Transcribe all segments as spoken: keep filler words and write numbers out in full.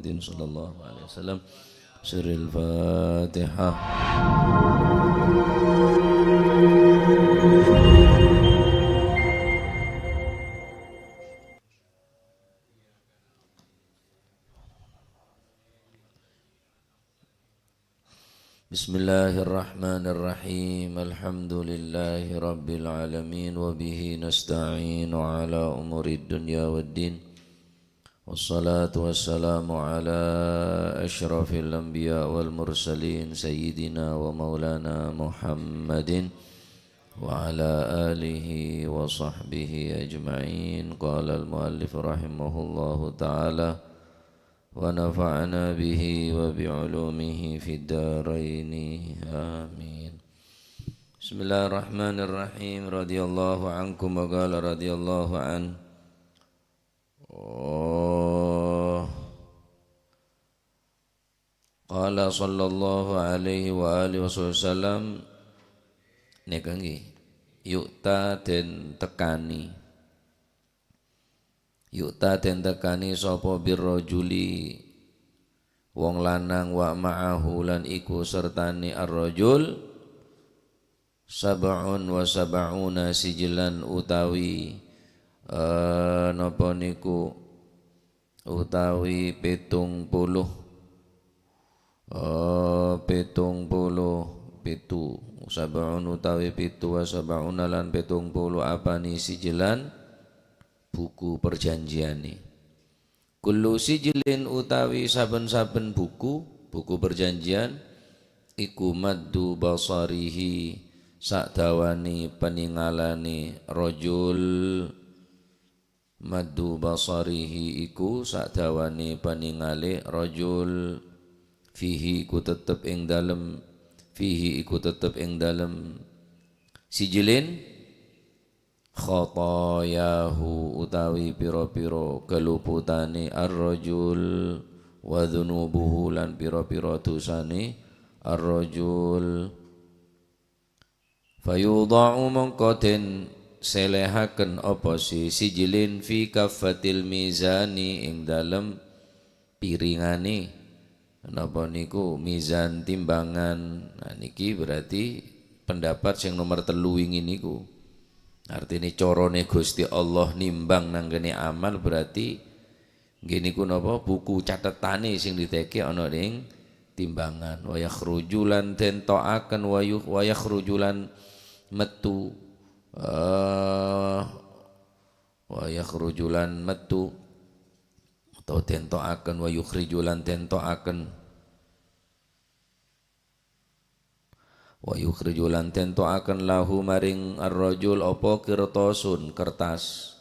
Muhammadin sallallahu alaihi wasallam. Sirril Fatihah. Bismillahirrahmanirrahim. Alhamdulillahirabbil alamin, wa bihi nasta'inu ala umurid dunya waddin. Wassalatu wassalamu ala asyrafil anbiya wal mursalin, sayyidina wa maulana Muhammadin wa ala alihi wa sahbihi ajma'in. Qala al-muallif rahimahullahu ta'ala, wa nafa'ana bihi wa bi ulumihi fid daraini. Amin. Bismillahirrahmanirrahim. Radhiyallahu ankum wa qala radhiyallahu an. Oh. Qala sallallahu alaihi wa alihi wasallam, nèka ngghi, yu'ta den tekani. Yu'ta den tekani sapa birrajuli, wong lanang, wa ma'ahu, lan iku sertane ar-rajul, sab'un wa sab'una sijlan utawi, eh, napa niku, utawi pitung puluh, eh, pitung puluh pitu, sab'un utawi pitu, wa sab'una lan pitung puluh apani sijlan buku perjanjiane. Kullu sijlin utawi saben-saben buku, buku perjanjian, iku maddu basarihi, sadawane paningalane rajul. Maddu basarihi iku sadawane paningale rajul. Fihi iku tetep ing dalem, fihi iku tetep ing dalem sijlin khotoyahu utawi pira-pira kaluputane ar-rajul, wa dzunubuhu lan pira-pira dosane ar-rajul. Fayudha'u mongko den selehaken apa si sijilin fi kaffatil mizani ing dalem piringane. Napa niku mizan timbangan? Nah, niki berarti pendapat sing nomor telu wingi niku. Artine carane Gusti Allah nimbang nang kene amal berarti nggih niku napa buku catetane sing diteke ana ning timbangan. Wa yakhruju lan den to'aken wa yukh-, wa yakhruju lan metu. Eh, wa yakhruju lan metu. Utawa den to'aken, wa yukhriju lan den to'aken. Wa yukhriju lan den to'aken lahu maring ar-rajul apa qirtasun, kertas.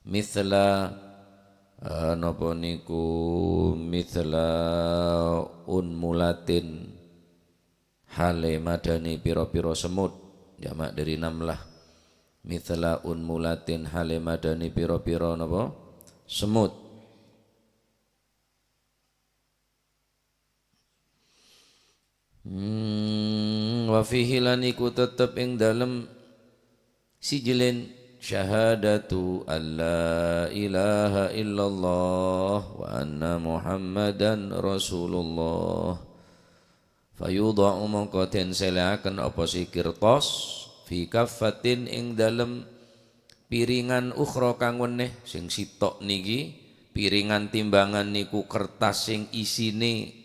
Mithla, eh, napa niku, mithla unmulatin. Hale madani pira-pira semut, jamak dari namlah. Mithla unmulatin hale madani pira-pira napa? Semut. Hmm, wa fihi lan iku tetep ing dalem sijilin syahadatu alla ilaha illallah wa anna Muhammadan Rasulullah. Fayudha'u mongko den selehaken apa si kertas fi kaffatin ing dalem piringan ukhra kang weneh sing sitok niki, piringan timbangan niku kertas sing isine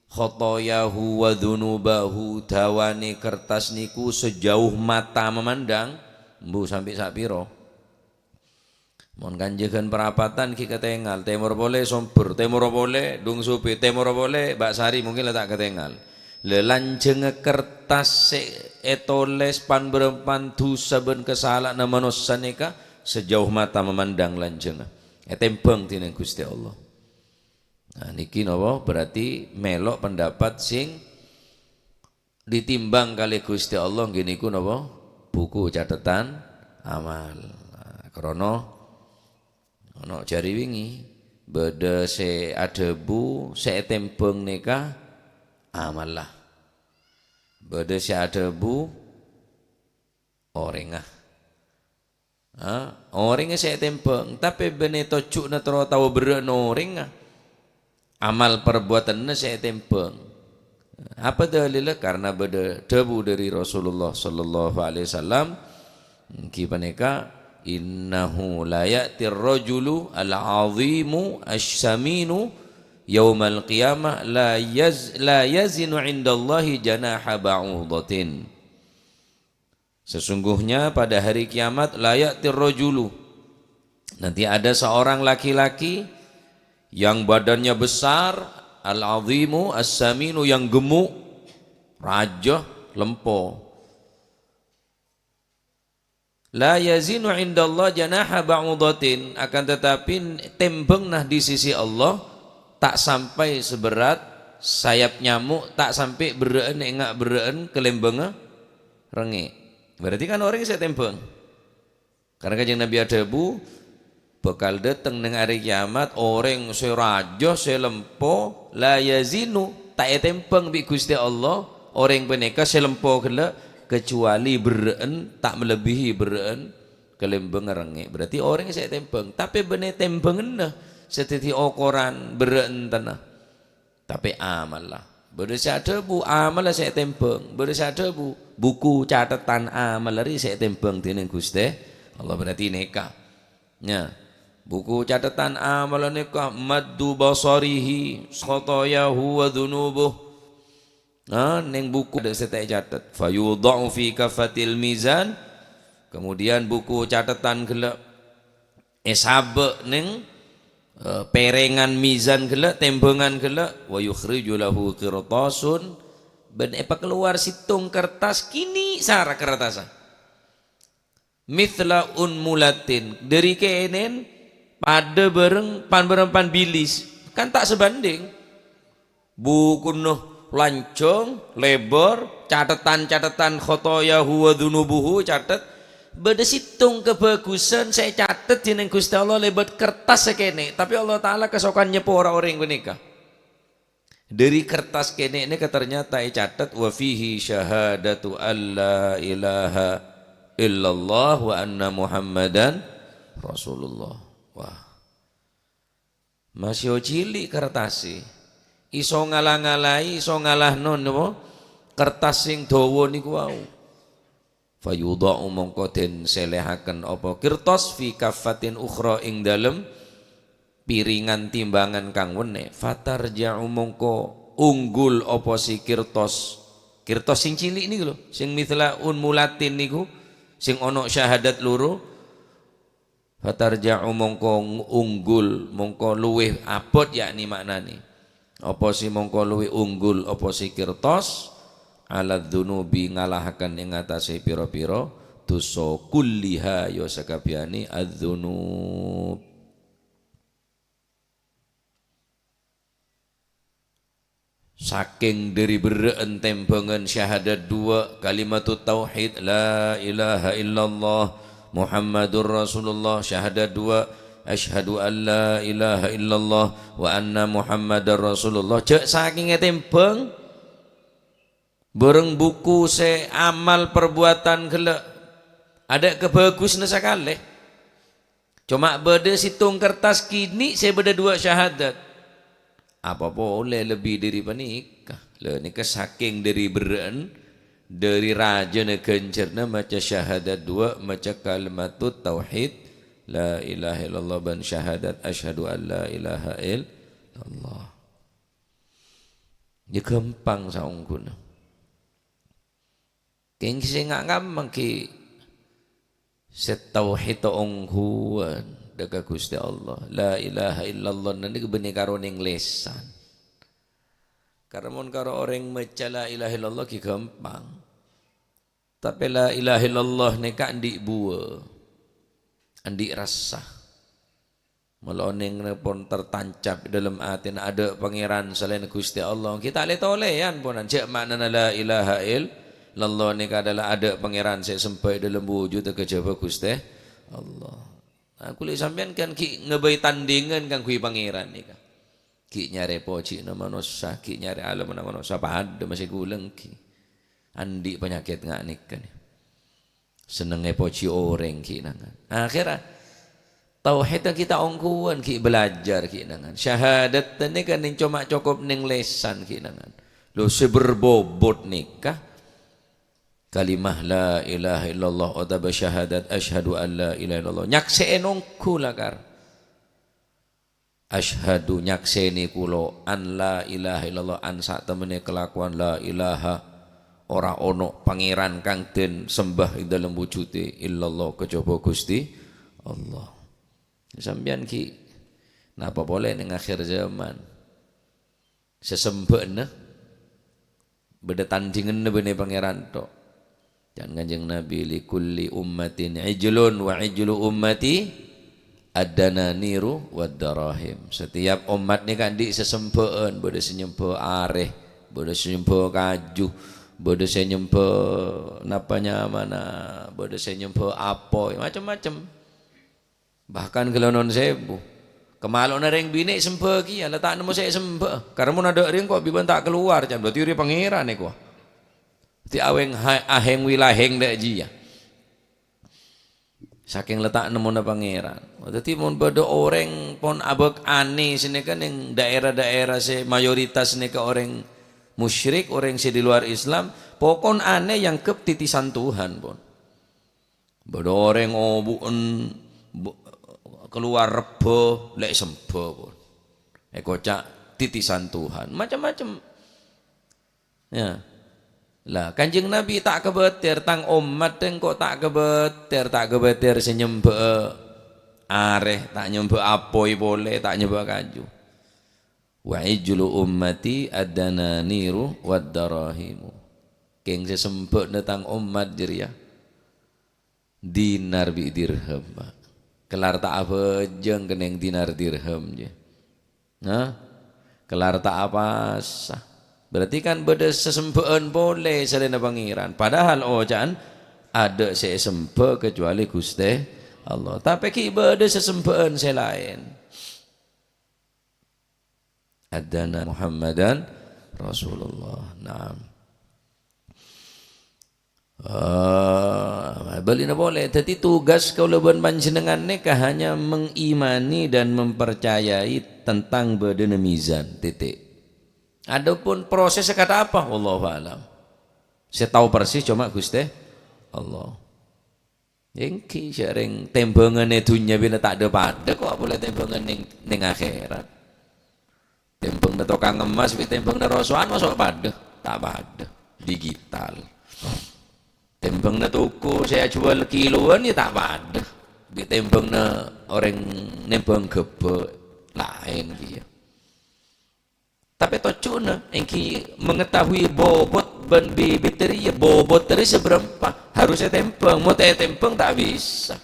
khotoyahu wa dzunubahu, dawane kertas niku sejauh mata memandang, mbu sampe sapiro? Mon kanjegan perapatan ghi' ketengal, temor pole Sombor, temor pole Dungsupe, temor pole Mbak Sari mungkin la ta' ketengal. Lha lanjeng kertas se etoles pan-barampan dusa ban kasala'anna manossa neka sejauh mata memandang lanjeng. Etembang dening Gusti Allah. Nah, niki napa? Berarti melok pendapat sing ditimbang kalih Gusti Allah nggih niku napa? Buku catetan amal. Nah, krana ana jari wingi, badha se adhabu, se etembang neka amalla. Badha se adhabu orengnga. Ha? Orengnga se etembang, tape benne tojju'na terro tao berra'na orengnga. Amal parbuwâtânna sè ètèmbhâng. Apa dalilla? Karna bâdâ dhâbu dâri Rasulullah sallallahu alaihi wasallam, èngghi panèka, "Innahu la ya'tir rajulu al-'azimu asy-syaminu yaumal qiyamah la yaz-, la yazinu 'indallahi janaha ba'udatin." Sesungguhnya pada hari kiamat, "La ya'tir rajulu", nanti ada seorang laki-laki yang badannya besar, al-'azimu, as-saminu, yang gemuk, rajâ, lempo. "La yazinu 'indallah janaha ba'udatin", akan tetapi tèmbhângnga di sisi Allah ta' sampè' seberat sayap nyamuk, ta' sampè' berrâ'ân, enga' berrâ'ân kalèmbângnga rèngngè'. Berarti kan orèng sè ètèmbhâng. Karna Kanjeng Nabi adhâbu, bhâkal dâteng neng arè kiamat orèng sè rajâ, sè lempo, la yazinu, ta' ètèmbhâng bi' Ghustè Allah, orèng panèka sè lempo ghellâ', kecuali berrâ'ân, ta' malebbihi berrâ'ân kalèmbângnga rèngngè'. Berarti orèng sè ètèmbhâng, tapè bânnè tèmbhânganna sè dhâddhi okoran berrâ'ân tana. Tapè amalla. Bâdâ sè adhâbu, amalla sè ètèmbhâng. Bâdâ sè adhâbu, buku cathetan amalla rè sè ètèmbhâng dhinèng Ghustè Allah. Berarti nèka. Nya, buku cathetan amalla nèka maddu basarihi khotoyahu wa dzunubuh. Nah, neng buku ada sè ta' ècatet. Fayudha'u fi kaffatil mizan. Kemudian buku cathetan ghellâ' èsabâ' neng, eh, pèrèngan mizan ghellâ', tèmbhângan ghellâ', wa yukhriju lahu qirtasun, bân èpakalowar sèttong kertas kènè' sara kertassa. Mithla unmulatin, dâri kènè'en padâ bâreng pan-bâreng pan bilis, kan ta' sabhânding. Bukuna lanjhâng, lèbâr, cathetan-cathetan khotoyahu wa dzunubuhu, catet. Bâdâ sèttong kabhâghusân sè ècatet dhinèng Ghustè Allah lèbât kertas sè kènè', tapè Allah Ta'ala kasokan nyepora orèng panèka. Dâri kertas kènè' nèka ternyata ècatet, "Wa fihi syahadatu alla ilaha illallah wa anna Muhammadan Rasulullah." Wah. Masih cili' kertassè. Iso ngala-ngalaè, iso ngalahno napa? Kertas sè dawa niku wau. Fayudha'u mongko den sèlèhaken apa kertas fi kaffatin ukhra ing dalem piringan timbangan kang wennè. Fatarja'u mongko unggul apa si kertas. Kertas sing cilik niku lho, sing mithla unmulatin niku, sing ana syahadat loro. Fatarja'u mongko ng-, unggul, mongko luwih abot, yakni maknane. Apa si mongko luwih unggul, apa si kertas, ala dzunubi ngalahaken ing atase pira-pira dosa kulliha, ya sakabehane adzunub. Saking dhari berra'an tembhângan syahadat duwâ', kalimatut tauhid, la ilaha illallah Muhammadur Rasulullah, syahadat duwâ', asyhadu an la ilaha illallah wa anna Muhammadar Rasulullah. Jhâ' saking ètembhâng, bhâreng buku sè amal parbuwâtân ghellâ', adâ' kabhâghusânna sakalè. Coma bâdâ sèttong kertas kènè' sè bâdâ duwâ' syahadat. Apa polè lebbi dhâri panèka? Lha, nèka saking dhâri berra'an, dhâri rajâna ghânjhârânna maca syahadat duwâ', maca kalimatut tauhid, la ilaha illallah, bân syahadat asyhadu an la ilaha illallah. Ya ghâmpang saongghuna. Kèng sè nga-, ngammang ghi' sè tauhid ongghuwân dhâ' ka Ghustè Allah. La ilaha illallah nèka bânnè karo neng lèsan. Karna mon karo orèng maca la ilaha illallah ghi' ghâmpang. Tapè la ilaha illallah nèka andi' buwâ, andi' rassa. Mala onèng pon tertancap è dhâlem atèna adâ' pangèran salaèn Ghustè Allah. Ghi' ta' lè-tolèyan ponan. Jhâ' ma'nana la ilaha illallah nèka adalah adâ' pangèran sè èsemba è dhâlem wujudda kajhâbhâ Ghustè Allah. Nah, kulâ sampèyan kan ghi' ngabây tandhingan kaangghuy pangèran nèka. Ghi' nyarè pojina manossa, ghi' nyarè alemmanna manossa, padâ masè ghulâ ghi'. Andi' panyakèt nga' nèka nè. Senneng èpojhi orèng ghi' nangan. Akhèrra, Tauhid kita ongghuwân ghi' belajar ghi' nangan. Syahadat nèka nèng coma cokop nèng lèsan ghi' nangan. Lho, sè berbobot nèka kalimah la ilaha illallah otabâ syahadat asyhadu an la ilaha illallah. Nyaksè'è ongghu lakar. Asyhadu, nyaksènè kaulâ, an la ilaha illallah, an satemmenè kalakowan la ilaha, ora ono pangèran kang den sembah ing dâlem wujudè illallah kajhâbhâ Ghustè Allah. Sampèyan ghi' napa polè nèng akhir zaman? Sè sembhâna bâdâ tandhinganna bânnè Pangèran tok. Can Kanjeng Nabi, "Likulli ummatin ijlun wa ijlu ummati ad-dananiru wad-darahim." Setiap ommat nèka andi' sesembhâ'ân, bâdâ sè nyembhâ arè, bâdâ sè nyembhâ kaju, bâdâ sè nyembhâ napa nyamana, bâdâ sè nyembhâ apoy, macem-macem. Bahkan ghellâ' non sebu. Kamalo'na rèng binè' sembhâ kèya, la ta' nemmo sè èsembhâ. Karena mon adâ' rèng ko' bi' bân ta' kalowar, can, berarti rèya Pangèran èko. Dhâddhi awèng ha-, ahèng wilahèng dâ' jiyâ. Sakèng la ta' nemmona Pangèran. Dhâddhi mon bâdâ orèng pon abâk anè sè nèka nèng daerah-daerah sè mayoritas nèka orèng musyrik, orèng sè di luar Islam, pokon anè èangghep titisan Tuhan, pon. Bâdâ orèng obu'en bu-, kalowar rebbhâ, lè' sembhâ pon. Èkoca' titisan Tuhan, macem-macem. Ya. Lah, Kanjeng Nabi ta' kabâtèr, tang ommat engko' ta' kabâtèr, ta' kabâtèr sè nyembhâ'â arè, ta' nyembhâ'â apoy polè, ta' nyembhâ'â kaju. "Wa ijlu ummati ad-dananiru wad-darahimu." Kèng sè sembhâna tang ommat jârèya dinar bi' dirham, Pak. Kellar ta' abhâjâng kennèng dinar dirham, jâ. Nah, kellar ta' apasa. Berarti kan bâdâ sesembhâ'ân polè salaènna Pangèran. Padahal oca'an adâ' sè èsembhâ kecuali Ghustè Allah. Tapè ghi' bâdâ sesembhâ'ân sè laèn. Adana Muhammadan Rasulullah. Naam. Ah, bâlina polè. Dhâddhi tugas kaulâ bân panjhennengngan nèka hanya mengimani dan mempercayai tentang bâdâna mizan. Titik. Adapun prosesnya kata apa? Wallahu a'lam. Sè tao persis coma Ghustè Allah. Èngghi, jhâ' rèng tèmbhângan è dhunnya binè ta' dhâ-padhâ, ko' apolè tèmbhângan nèng, nèng akhèrat. Tèmbhângnga tokang emmas bi' tèmbhângnga roso'an, moso' padhâ? Ta' padhâ. Digital. Tèmbhângnga toko sè ajhuwâl kiloan, ya ta' padhâ bi' tèmbhângnga orèng nèmbhâng ghâbây. Laèn kèya. Tapè tojjhuna èngghi mengetahui bobot bân bibit rèya, bobot rèya sabârâmpa, harus ètèmbhâng. Mon ta' ètèmbhâng, ta' bisa.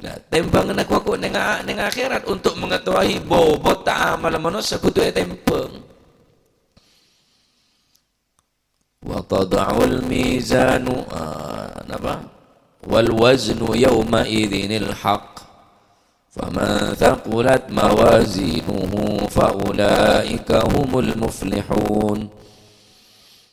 Nah, tèmbhânganna ghuwâ nèng a-, nèng akhèrat untuk mengetahui bobot ta' amalla manossa kodhu ètèmbhâng. Wa tada'ul mizanu, ah, napa? Wal waznu yawma idzinil haq. Faman thaqulat mawazinuhu fa ulaika humul muflihun.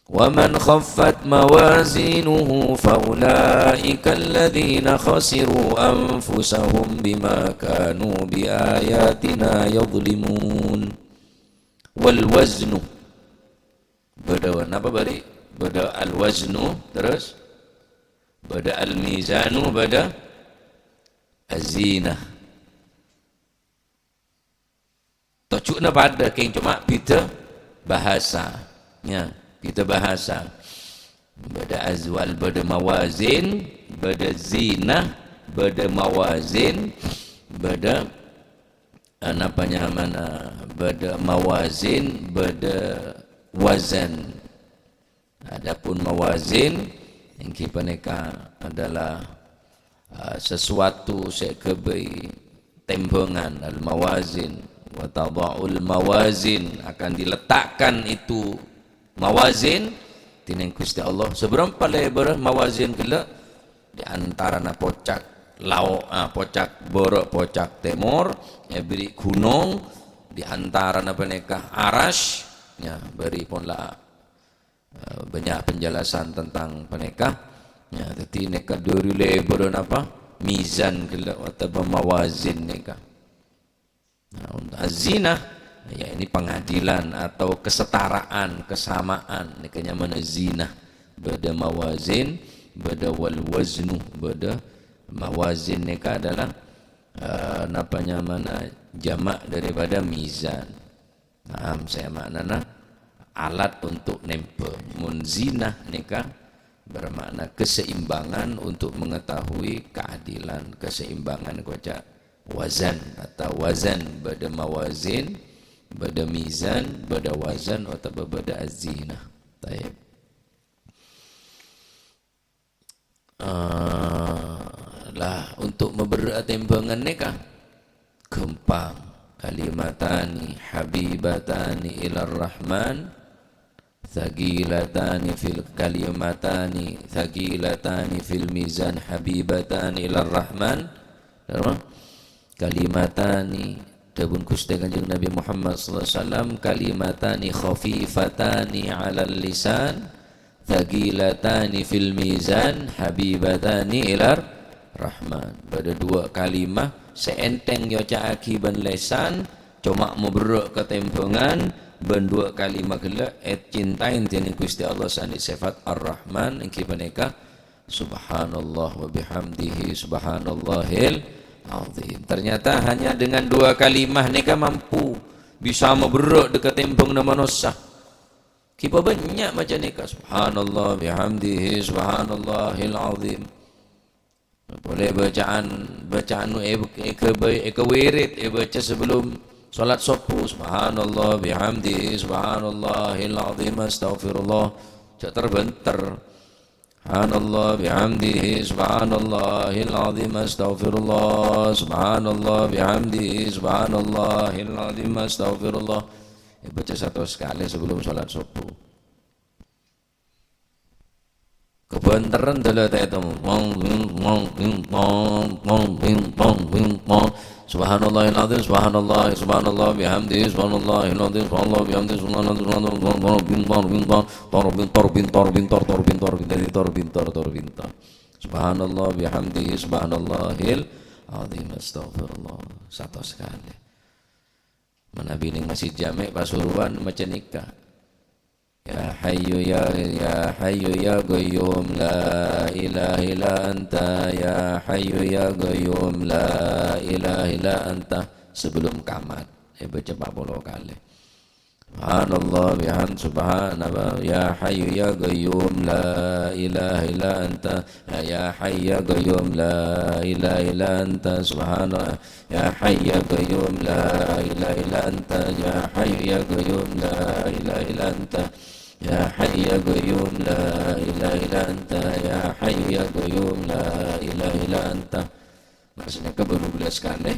Wa man khaffat mawazinuhu fa ulaika alladhina khasiru anfusahum bima kanu bi ayatina yadhlimun. Wal waznu. Bâdâ napa bâri'? Bâdâ al-waznu, terros bâdâ al-mizanu, bâdâ az-zinah. Tojjhuna padâ, kèng coma bhidhâ bahasa. Ya, bhidhâ bahasa. Bâdâ azwal, bâdâ mawazin, bâdâ zinah, bâdâ mawazin, bâdâ Anapa nyamana bâdâ mawazin, bâdâ wazan. Adapun mawazin, èngghi panèka adalah, ah, sesuatu sè èghâbây tèmbhângan, al-mawazin. Wa tadha'ul mawazin, akan diletakkan itu mawazin, dhinèng Ghustè Allah. Sabârâmpa lèbârrâ mawazin ghellâ'? Di antarana pocak lao-, ah, pocak bârâ', pocak tèmor, èbherri' ghunong, di antarana panèka arasy, ya, bâri' pon la, eh, bânnya' penjelasan tentang panèka. Ya, dhâddhi nèka dhâri lèbârrâ napa? mizan ghellâ' otabâ mawazin nèka. Nah, untuk az-zinah, ya ini pengadilan atau kesetaraan, kesamaan. Nèka nyamana zinah. Bâdâ mawazin, bâdâ wal waznu, bâdâ mawazin nèka adalah, eh, napa nyamana, jamak daripada mizan. Nah, saya maknana alat untuk nèmbhâng. Mun zinah nèka bermakna keseimbangan untuk mengetahui keadilan, keseimbangan koca' wazan atau wazan, bâdâ mawazin, bâdâ mizan, bâdâ wazan, otabâ bâdâ az-zinah. Taib. Eh, lah, untuk maberrâ'â tèmbhângan nèka ghâmpang. Kalimatani habibatani ilar rahman, tsaqilatani fil, kalimatani tsaqilatani fil mizan habibatani ilar rahman. Kalimatani, dhâbuna Ghustè Kanjeng Nabi Muhammad sallallahu alaihi wasallam, kalimatani khafifatani 'alal lisan, tsaqilatani fil mizan, habibatani ilar rahman. Bâdâ dua kalimah sè ènthèng èoca'aghi bân lèsan, coma maberrâ' ka tèmbhângan, bân dua kalimah ghellâ' ècintaè dâri Ghustè Allah sè andi' sèfat Ar-Rahman, èngghi panèka, "Subhanallah wa bihamdihi, subhanallahil azim." Ternyata hanya dengan dua kalimah nèka mampu bisa maberrâ' dâ' ka tèmbhângnga manossa. Ghi' pabânnya' maca nèka, "Subhanallah bihamdihi, subhanallahil azim." Polè bacaan, bacaan è, è, èkawirid, èbâca sabellum salat sobbhu, "Subhanallah bihamdihi, subhanallahil azim, astaghfirullah." Jhâ' ter-bhânter. "Subhanallah bihamdihi, subhanallahil azim, astaghfirullah. Subhanallah bihamdihi, subhanallahil azim, astaghfirullah." Èbâca satos kalè sabellum salat sobbhu. Kabhânterrân dâlâ tètè. Wong, wing, wong, wing, wong, wong, wing, wong, wing, wong. Subhanallahil azim, subhanallah, subhanallah bihamdi, subhanallahil azim, subhanallah bihamdi, subhanallah, subhanallah, subhanallah, bintor, bintor, tor, bintor, bintor, bintor, tor, bintor, bintor, bintor, tor, bintor. Subhanallah bihamdi, subhanallahil azim, astaghfirullah. Satos kalè. Manabi neng Masjid Jami' Pasuruan maca nèka. Ya Hayyu ya, ya Hayyu ya Qayyum, la ilaha illa anta, ya Hayyu ya Qayyum, la ilaha illa anta. Sebelum kamat, èbâca empat puluh kalè. Subhanallah bihamd, subhanallah, ya Hayyu ya Qayyum, la ilaha illa anta, ya Hayyu ya Qayyum, la ilaha illa anta, subhanallah, ya Hayyu ya Qayyum, la ilaha illa anta, ya Hayyu ya Qayyum, la ilaha illa anta, ya Hayyu ya Qayyum, la ilaha illa anta, ya Hayyu ya Qayyum, la ilaha illa anta. Maksudnya ke baru belas kali.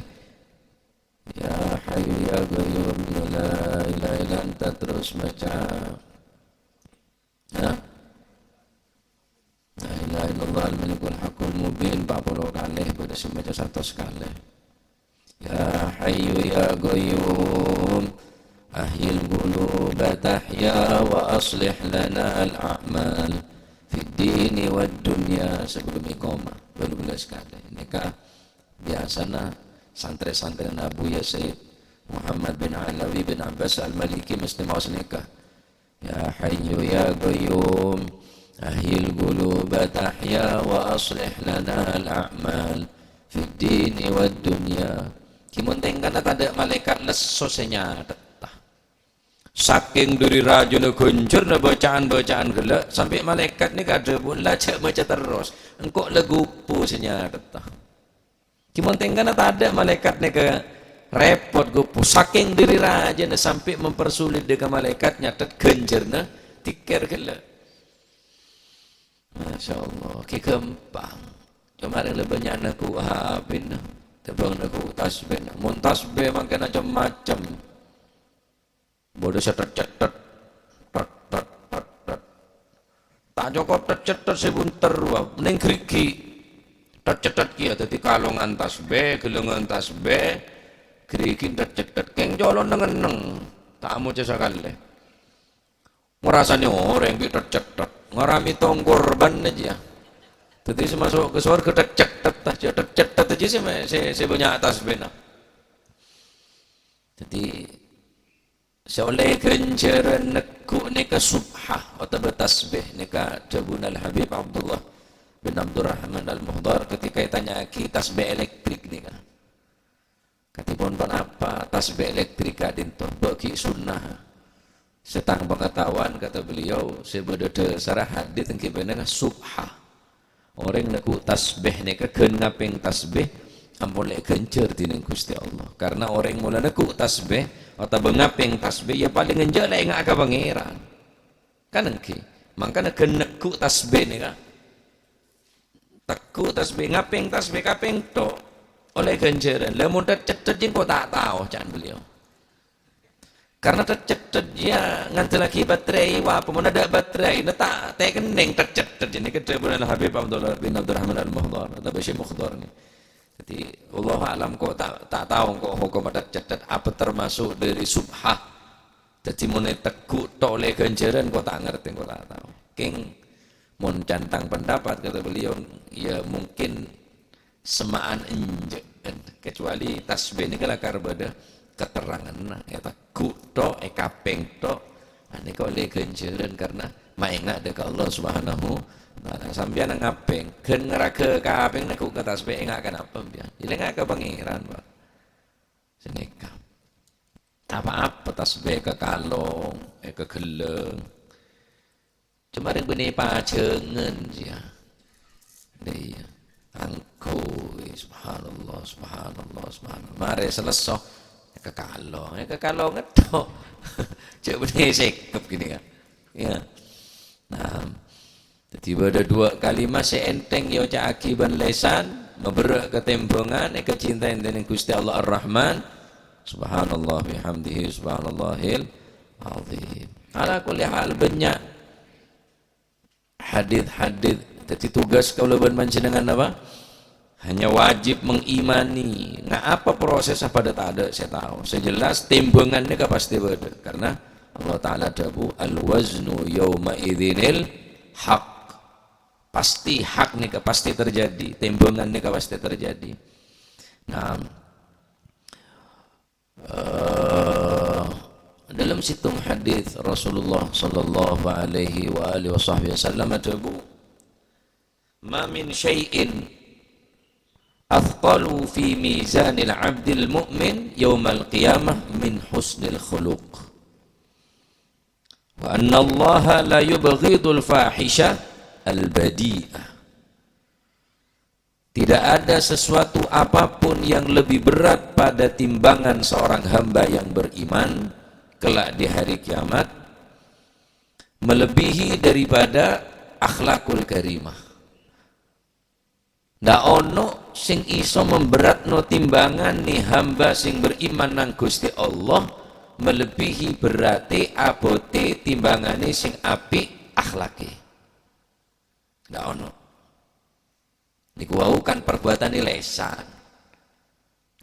Ya Hayyu ya Qayyum, ya la ilaha illa anta, terus maca. Ya. La ilaha illallah al-malikul haqqul mubin, empat puluh kalè, bâdâ sè maca satos kalè. Ya Hayyu ya Qayyum, ahyil quluba tahya wa aslih lana al-a'mal fid dini wad dunya, sebelum iqamah, baru belas kalè. Nèka biasana santrè-santrèna Abuya Sayyid Muhammad bin Alawi bin Abbas Al-Maliki mesti maos nèka. Ya Hayyu ya Qayyum, ahyil quluba tahya wa aslih lana al-a'mal fid dini wad dunya. Ghi' mon tèngkana tadâ' malaèkat lesso sè nyatetta. Sakèng dhâri rajâna ghânjhârna bâca'an-bâca'an ghellâ', sampè' malaèkat nèka adhâbu, "La jhâ' maca terros, engko' la ghupu sè nyatetta." Ghi' mon tèngkana tadâ' malaèkat nèka rèpot ghupu. Sakèng dhâri rajâna sampè' mempersulit dâ' ka malaèkat nyatet ghânjhârna dzikir ghellâ'. Masya Allah, ghi' ghâmpang. Coma rèng la bânnya'na ghu H P-na, tèmbhâng ghu tasbihna. Mon tasbih mangkèn cem-macem. Bâdâ sè tet-cettet. Tet, tet, tet, tet. Ta' cokop tet-cettet sè bunter, wa, neng ghrighi'. Tet-cettet kèya dhâddhi kalongan tasbih, ghellângan tasbih, ghrighi' tet-cettet. Kèng colo' neng-enneng. Ta' amoca sakalè. Ngrasane oreng bi' tet-cettet. Ngarami tong korban aja. Dhâddhi sè maso' ka sowarga tet-cettet. Tas cethet-cethet aja sè, sè, sè bânnya' tasbihna. Dhâddhi, sè ollè ghânjhârân neggu' nèka subhah otabâ tasbih nèka dhâbuna Al-Habib Abdullah bin Abdurrahman Al-Muhdhar ketika ètanya'aghi tasbih elektrik nèka. Kadhipun ponapa tasbih elektrik ka'dinto? Bâ' ghi' sunnah. Sè tang pangataowan, kata beliau, sè bâdâ dhâsarra hadits èngghi bânnè subhah. Orèng neggu' tasbih nèka ghân ngapèng tasbih, ampon lè' èghânjhâr dhinèng Ghustè Allah. Karna orèng mola neggu' tasbih, otabâ ngapèng tasbih, ya palèng enjâ' lè' enga' ka Pangèran. Kan èngghi. Mangkana ghân neggu' tasbih nèka. Teggu' tasbih, ngapèng tasbih kapèng tho', ollè ghânjhârân. Lah, mon cethet-cethet jiyâ engko' ta' tao, ca'na beliau. Karna cethet-cethet jiyâ ngandellaghi baterai, wah, apa mon adâ' baterai, na ta' tèkennèng cethet-cethet. Jâ' nèka dhâbuna Al-Habib Abdullah bin Abdurrahman Al-Muhdhar, otabâ Syekh Muhdhar nè. Dhâddhi, wallahu a'lam, engko' ta', ta' tao engko' hokomma cethet-cethet apa termasuk dâri subhah. Dhâddhi, mon èteggu' tho' ollè ghânjhârân, engko' ta' ngartè, engko' ta' tao. Kèng, mon ca'na tang pendapat, kata beliau, ya mungkin semma'an enjâ'ân, kecuali tasbih nèka lakar bâdâ keteranganna, èteggu' tho', èkapèng tho', nah, nèka ollè ghânjhârân karna maènga' dâ' ka Allah Subhanahu wa Ta'ala. Sampèyan ngapèng, ghân ngaraghâ kapèng neggu' ka tasbih, ènga' ka napa, sampèyan? Èlèngnga ka Pangèran, Pak. Sanèka. Ta' pa-apa tasbih èkakalong, èkagellâng. Coma rèng bânnè pajhângan, ya. Iyâ. Angghuy, subhanallah, subhanallah, subhanallah. Marè salesso, èkakalong, èkakalong ngetto'. Jâ' bânnè sèkep gini, ya. Ya. Nah, dhâddhi bâdâ duwâ' kalimat sè ènthèng èoca'aghi bân lèsan, maberrâ' ka tèmbhângan, èkacintaè dhinèng Ghustè Allah Ar-Rahman. Subhanallah bihamdihi, subhanallahil azim. Ala kulli hal, bânnya' hadits-hadits. Dhâddhi tugas kaulâ bân panjhennengngan apa? Hanya wajib mengimani. Nah, apa prosesnya padâ tadâ' sè tao. Sè jelas, tèmbhângan nèka pastè bâdâ. Karna Allah Ta'ala dhâbu, "Al-waznu yawma idzinil haq." Pasti hak nèka pasti terjadi. Tèmbhângan nèka pasti terjadi. Nah, Eh, dalam sèttong hadits Rasulullah sallallahu alaihi wa alihi wasahbihi wasallam adhâbu, "Ma min syai'in athqalu fi mizanil abdil mu'min yaumal qiyamah min husnil khuluq. Wa annallaha la yubghidul fahisha al badi'ah." Tidak ada sesuatu apapun yang lebih berat pada timbangan seorang hamba yang beriman kelak di hari kiamat, melebihi daripada akhlakul karimah. Ndak ono sing iso memberatno timbanganè hamba sing beriman nang Ghustè Allah, melebihi berarti abotè timbanganè sing apik akhlakè. Ndak ono. Niku wau kan perbuatanè lèsan.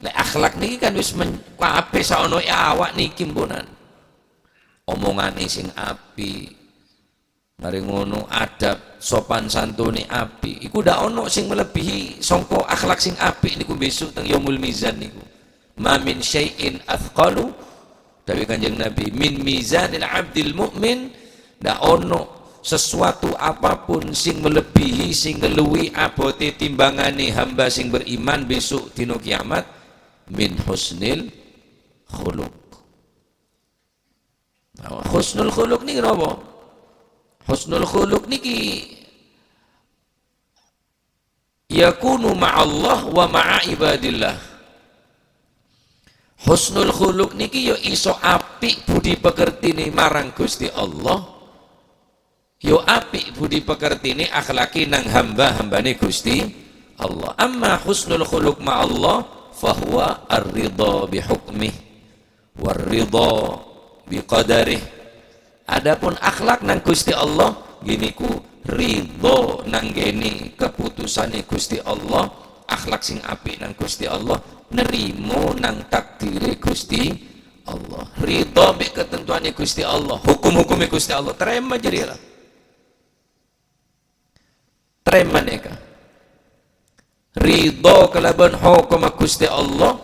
Lè' akhlak niki kan wis men-, kabèh saono è awak niki, mponan. Omonganè sing apik, marè ngono adab, sopan santunè apik. Iku ndak ono sing melebihi songko akhlak sing apik niku besok teng Yaumul Mizan niku. "Ma min syai'in athqalu," dawuh Kanjeng Nabi, "min mizanil abdil mu'min," ndak ono sesuatu apapun sing melebihi, sing ngeluwi abotè timbanganè hamba sing beriman besok dina kiamat, "min husnil khuluq." Nah, husnul khuluq niki napa? Husnul khuluq niki yakunu ma'allah wa ma'a ibadillah. Husnul khuluq niki ya iso apik budi pekertinè marang Ghustè Allah, ya apik budi pekertinè akhlakè nang hamba-hambanè Ghustè Allah. Amma husnul khuluq ma'allah, fahuwa ar-ridha bi hukmih. War ridha bi qadarih. Adapun akhlak nang Ghustè Allah, ghâniku ridha nang ghâni kaputusanè Ghustè Allah, akhlak sing apik nang Ghustè Allah, nerrima nang takdirè Ghustè Allah. Ridha bi' katentowanè Ghustè Allah, hukum-hukumè Ghustè Allah, tarèma jârèya la. Tarèma nèka. Ridho kalabân hokomma Ghustè Allah,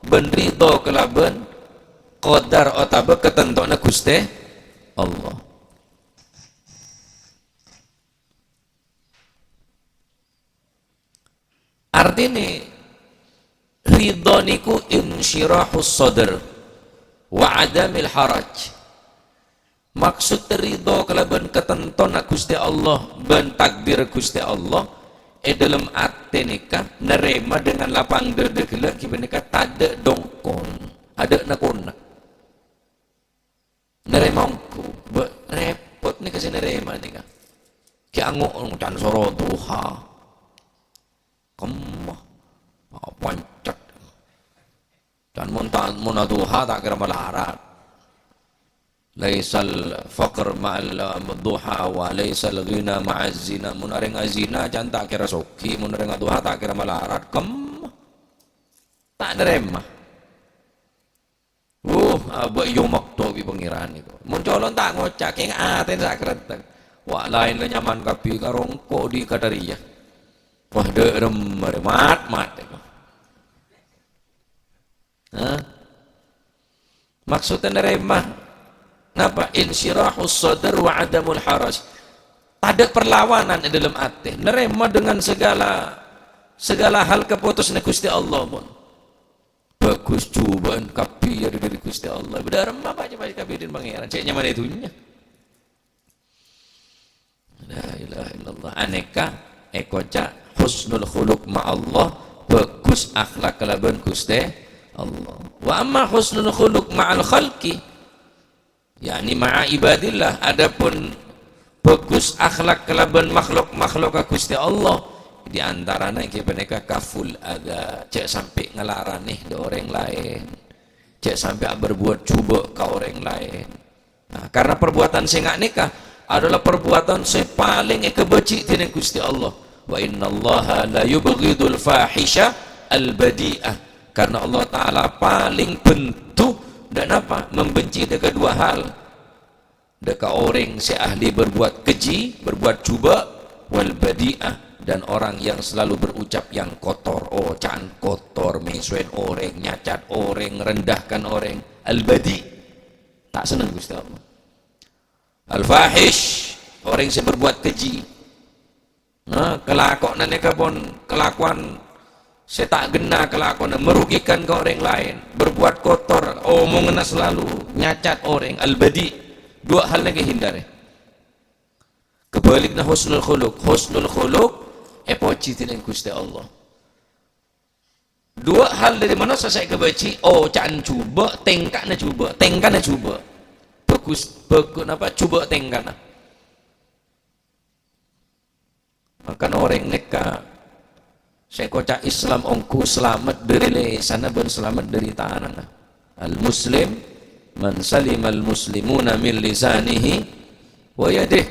bân ridho kalabân qadar otabâ katantowanna Ghustè Allah. Artèna, ridho niku insyirahus sadr wa adamil haraj. Maksod ridho kalabân katantona Ghustè Allah bân takdir Ghustè Allah, è dhâlem atè nèka narèma dengan lapang dâdâ ghellâ' ghi panèka tadâ' dongkol, adâ' na-kona. Narèma ongghu, bâ-, rèpot nèka sè narèma nèka. Ghi' ango' can soro duha. Kemma. Ah, pancet. Can mon ta-, mon aduha ta' kèra malarat. Laisal faqr ma'al duha wa laisal ghina ma'az zina. Mon orèng azina can ta' kèra soghi, mon orèng aduha ta' kèra malarat. Kemma. Ta' narèma. Wuh, abâ' èyomok to bi' Pangèran nèko. Mon colon ta' ngoca', kèng atèna sakrettek. Wa' laèn la nyaman kabbhi karo engko' dhi' kadhâriyâ. Wah, dâ' remma rè, mat-mat nèko. Hah? Maksudnya narèma. Napa? Insyirahus sadr wa adamul haraj. Tadâ' perlawanan è dhâlem atè. Narèma dengan segala, segala hal kapotosanna Ghustè Allah pon. Bhâghus jhubâ'ân kabbhi ya dhâri Ghustè Allah. Bâdâ remma apa coba kabbhi dhâri Pangèran? Cè' nyamana è dhunnya. La ilaha illallah. Anèka èkoca' husnul khuluq ma' Allah, bhâghus akhlak kalabân Ghustè Allah. Wa amma husnul khuluq ma'al khalqi, yakni ma'a ibadillah, adapun bhâghus akhlak kalabân makhluk-makhlukka Ghustè Allah, di antarana èngghi panèka kaful adza, jhâ' sampè' ngalaranè dâ' orèng laèn, jhâ' sampè' berbuat jhubâ' ka orèng laèn. Nah, karena perbuatan sè nga' nèka adalah perbuatan sè palèng èkabâji' dèning Ghustè Allah. "Wa innallaha la yubghidul fahisha al badi'ah." Karena Allah Ta'ala palèng bendhu, dan apa? Membenci dâ' ka dua hal. Dâ' ka orèng sè ahli berbuat keji, berbuat jhubâ', wal badi'ah, dan orang yang selalu berucap yang kotor, oca'an kotor, mèsoèn orèng, nyacat orèng, rendahkan orèng. Al badi'. Ta' senneng Ghustè Allah. Al-fahish, orèng sè berbuat keji. Nah, kalakowanna nèka pon kalakowan sè ta' ghenna kalakowanna, merugikan ka orèng laèn, berbuat kotor, omonganna selalu nyacat orèng, al-badi'. Dua hal nèka hindari. Kebalikanna husnul khuluq. Husnul khuluq èpojhi dèning Ghustè Allah. Dua hal dâri manossa sè èkabâji', oca'an jhubâ', tèngkana jhubâ', tèngkana jhubâ'. Bhâghus, bhâghus napa jhubâ' tèngkana. Maka orèng nèka sè èkoca' Islam ongghu salamet dâri lèsanna bân salamet dâri tanana. Al-muslim man salimal muslimuna min lisanihi wa yadih.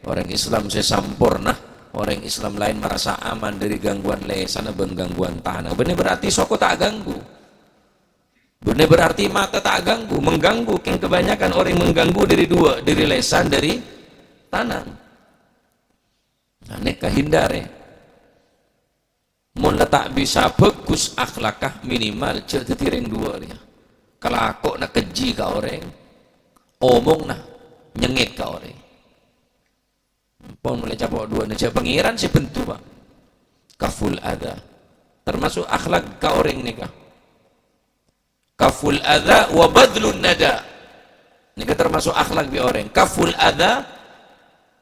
Orèng Islam sè samporna, orèng Islam laèn marasa aman dâri gangguan lèsanna bân gangguan tanana. Bânnè berarti soko ta' ganggu. Bânnè berarti mata ta' ganggu, mengganggu. Kèng kebanyakan orèng mengganggu dâri dua, dâri lèsan, dâri tanana. Nah, nèka hindari. Mon la ta' bisa bhâghus akhlakka, minimal jhâ' dhâddhi rèng duwâ' rèya. Kalakowanna keji ka orèng, omongna nyengngèt ka orèng. Pon molaè capo' duwâ'na jhâ' Pangèran sè bendhu, Pak. Kaful adza. Termasuk akhlak ka orèng nèka. Kaful adza wa badlun nada. Nèka termasuk akhlak bi' orèng. Kaful adza,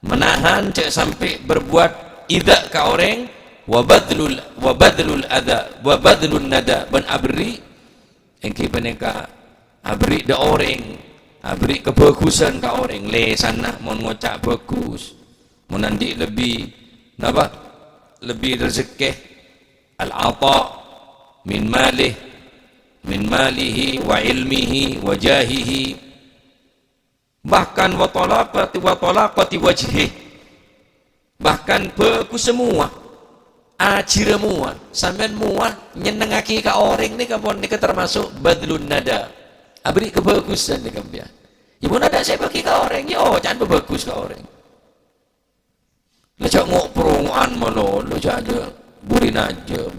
menahan jhâ' sampè' berbuat idza ka orèng, wa badlul, wa badlul adza, wa badlun nada, bân aberri', èngghi panèka aberri' dâ' orèng, aberri' kabhâghusân ka orèng, lèsanna mon ngoca' bhâghus, mon andi' lebbi, napa? Lebbi rejekkè, al-ata min malih, min malihi wa ilmihi wa jahihi, bahkan wa talaqati, wa talaqati wajhih, bahkan bhâghus semua, ajhirâ mowa, sampèyan mowa nyennengngaghi ka orèng nèka pon nèka termasuk badlun nada, aberri' kabhâghusân nèka sampèyan. Ya mon adâ' sè èbâghi ka orèng, ya oca'an pabhâghus ka orèng. La jhâ' ngo'-prongo'an malolo, jhâ', jhâ', Buri najjhâm.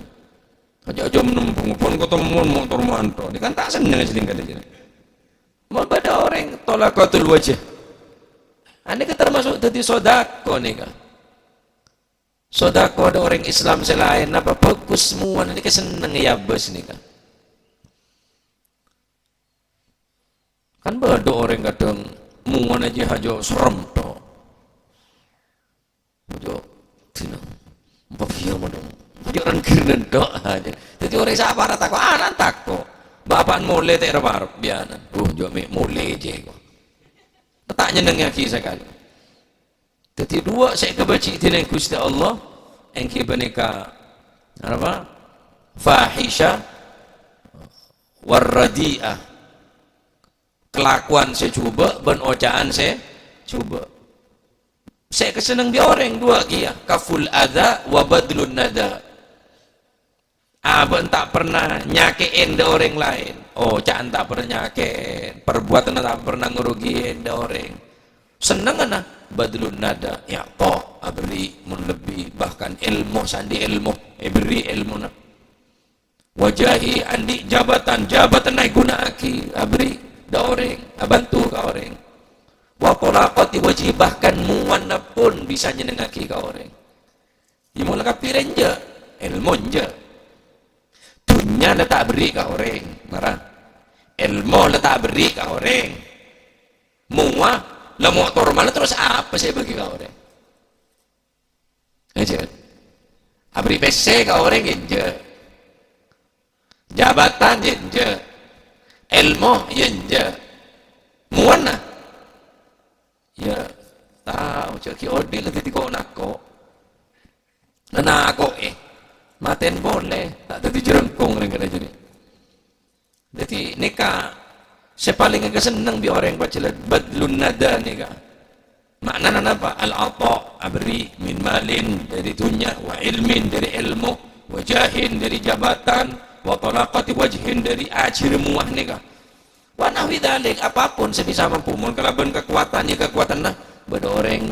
Aja-aja nembung pon kotommon motor manto. Ini kan ta' senneng asli kali ini. Mau bâdâ orèng thalaqatul wajh. Ini kan termasuk dhâddhi sodako nih kan. Sodako bâdâ orèng Islam sè laèn, apa bhâghus mowan, ini kan senneng ya bos nih kan. Kan bâdâ orèng kadhâng mowan aja aja serem tok. Ojo, dina. Mbok iya modong. Ojo renggiren tok aja. Dhâddhi orèng sapa ra tako', anan tako'. Bapa'an molè ta' arep-arep biyanan. Uh, jo me' molè je kok. Ta' nyenengngaghi sakalè. Dhâddhi duwâ' sè èkabâji' dhinèng Ghustè Allah, èngghi panèka, apa? Fahisyah warradi'ah. Kelakuan sè jhubâ' bân oca'an sè jhubâ'. Sè èkasenneng bi' orèng duwâ' kèya, kafful adza wa badlun nada. Abâ'na ta' pernah nyakè'è dâ' orèng laèn. Oca'an ta' pernah nyakè'è, perbuatanna ta' pernah ngrugiyè dâ' orèng. Sennengnganna badlun nada, ya, kok aberri' mon lebbi, bahkan èlmo sandi èlmo, èberri' èlmona. Wajahi andi' jabatan, jabatan èghuna'aghi, aberri' dâ' orèng, abhânto ka orèng. Wa thalaqati wajhi, bahkan mowanna pon bisa nyenengngaghi ka orèng. Iyâ, mola kabbhi rèya enjâ', èlmo enjâ'. Dhunnya la ta' aberri' ka orèng, mara. Èlmo la ta' aberri' ka orèng. Mowa, la motor mala terros apa sè èbâgi ka orèng? Enjâ'. Aberri' pèssè ka orèng enjâ'. Jabatan ya enjâ'. Èlmo ya enjâ'. Mowana? Ya, tao, jhâ' ghi' odi' la dhâddhi ko'-nako'. Nah, nako'è. Matèn polè, ta' dhâddhi jhârângkong rèng kadhâ' jârèya. Dhâddhi, nèka sè palèng èkasenneng bi' orèng pajhâlân badlun nada nèka. Ma'nana napa? Al-ata', aberri', min malin, dhâri dhunnya, wa ilmin, dhâri èlmo, wa jahin, dhâri jabatan, wa thalaqati wajhin, dhâri ajhir mowa nèka. Wa nahwi dzalik, apapun sè bisa mampu, mon kalabân kakowadhân, ya kakowadhânna, bâdâ orèng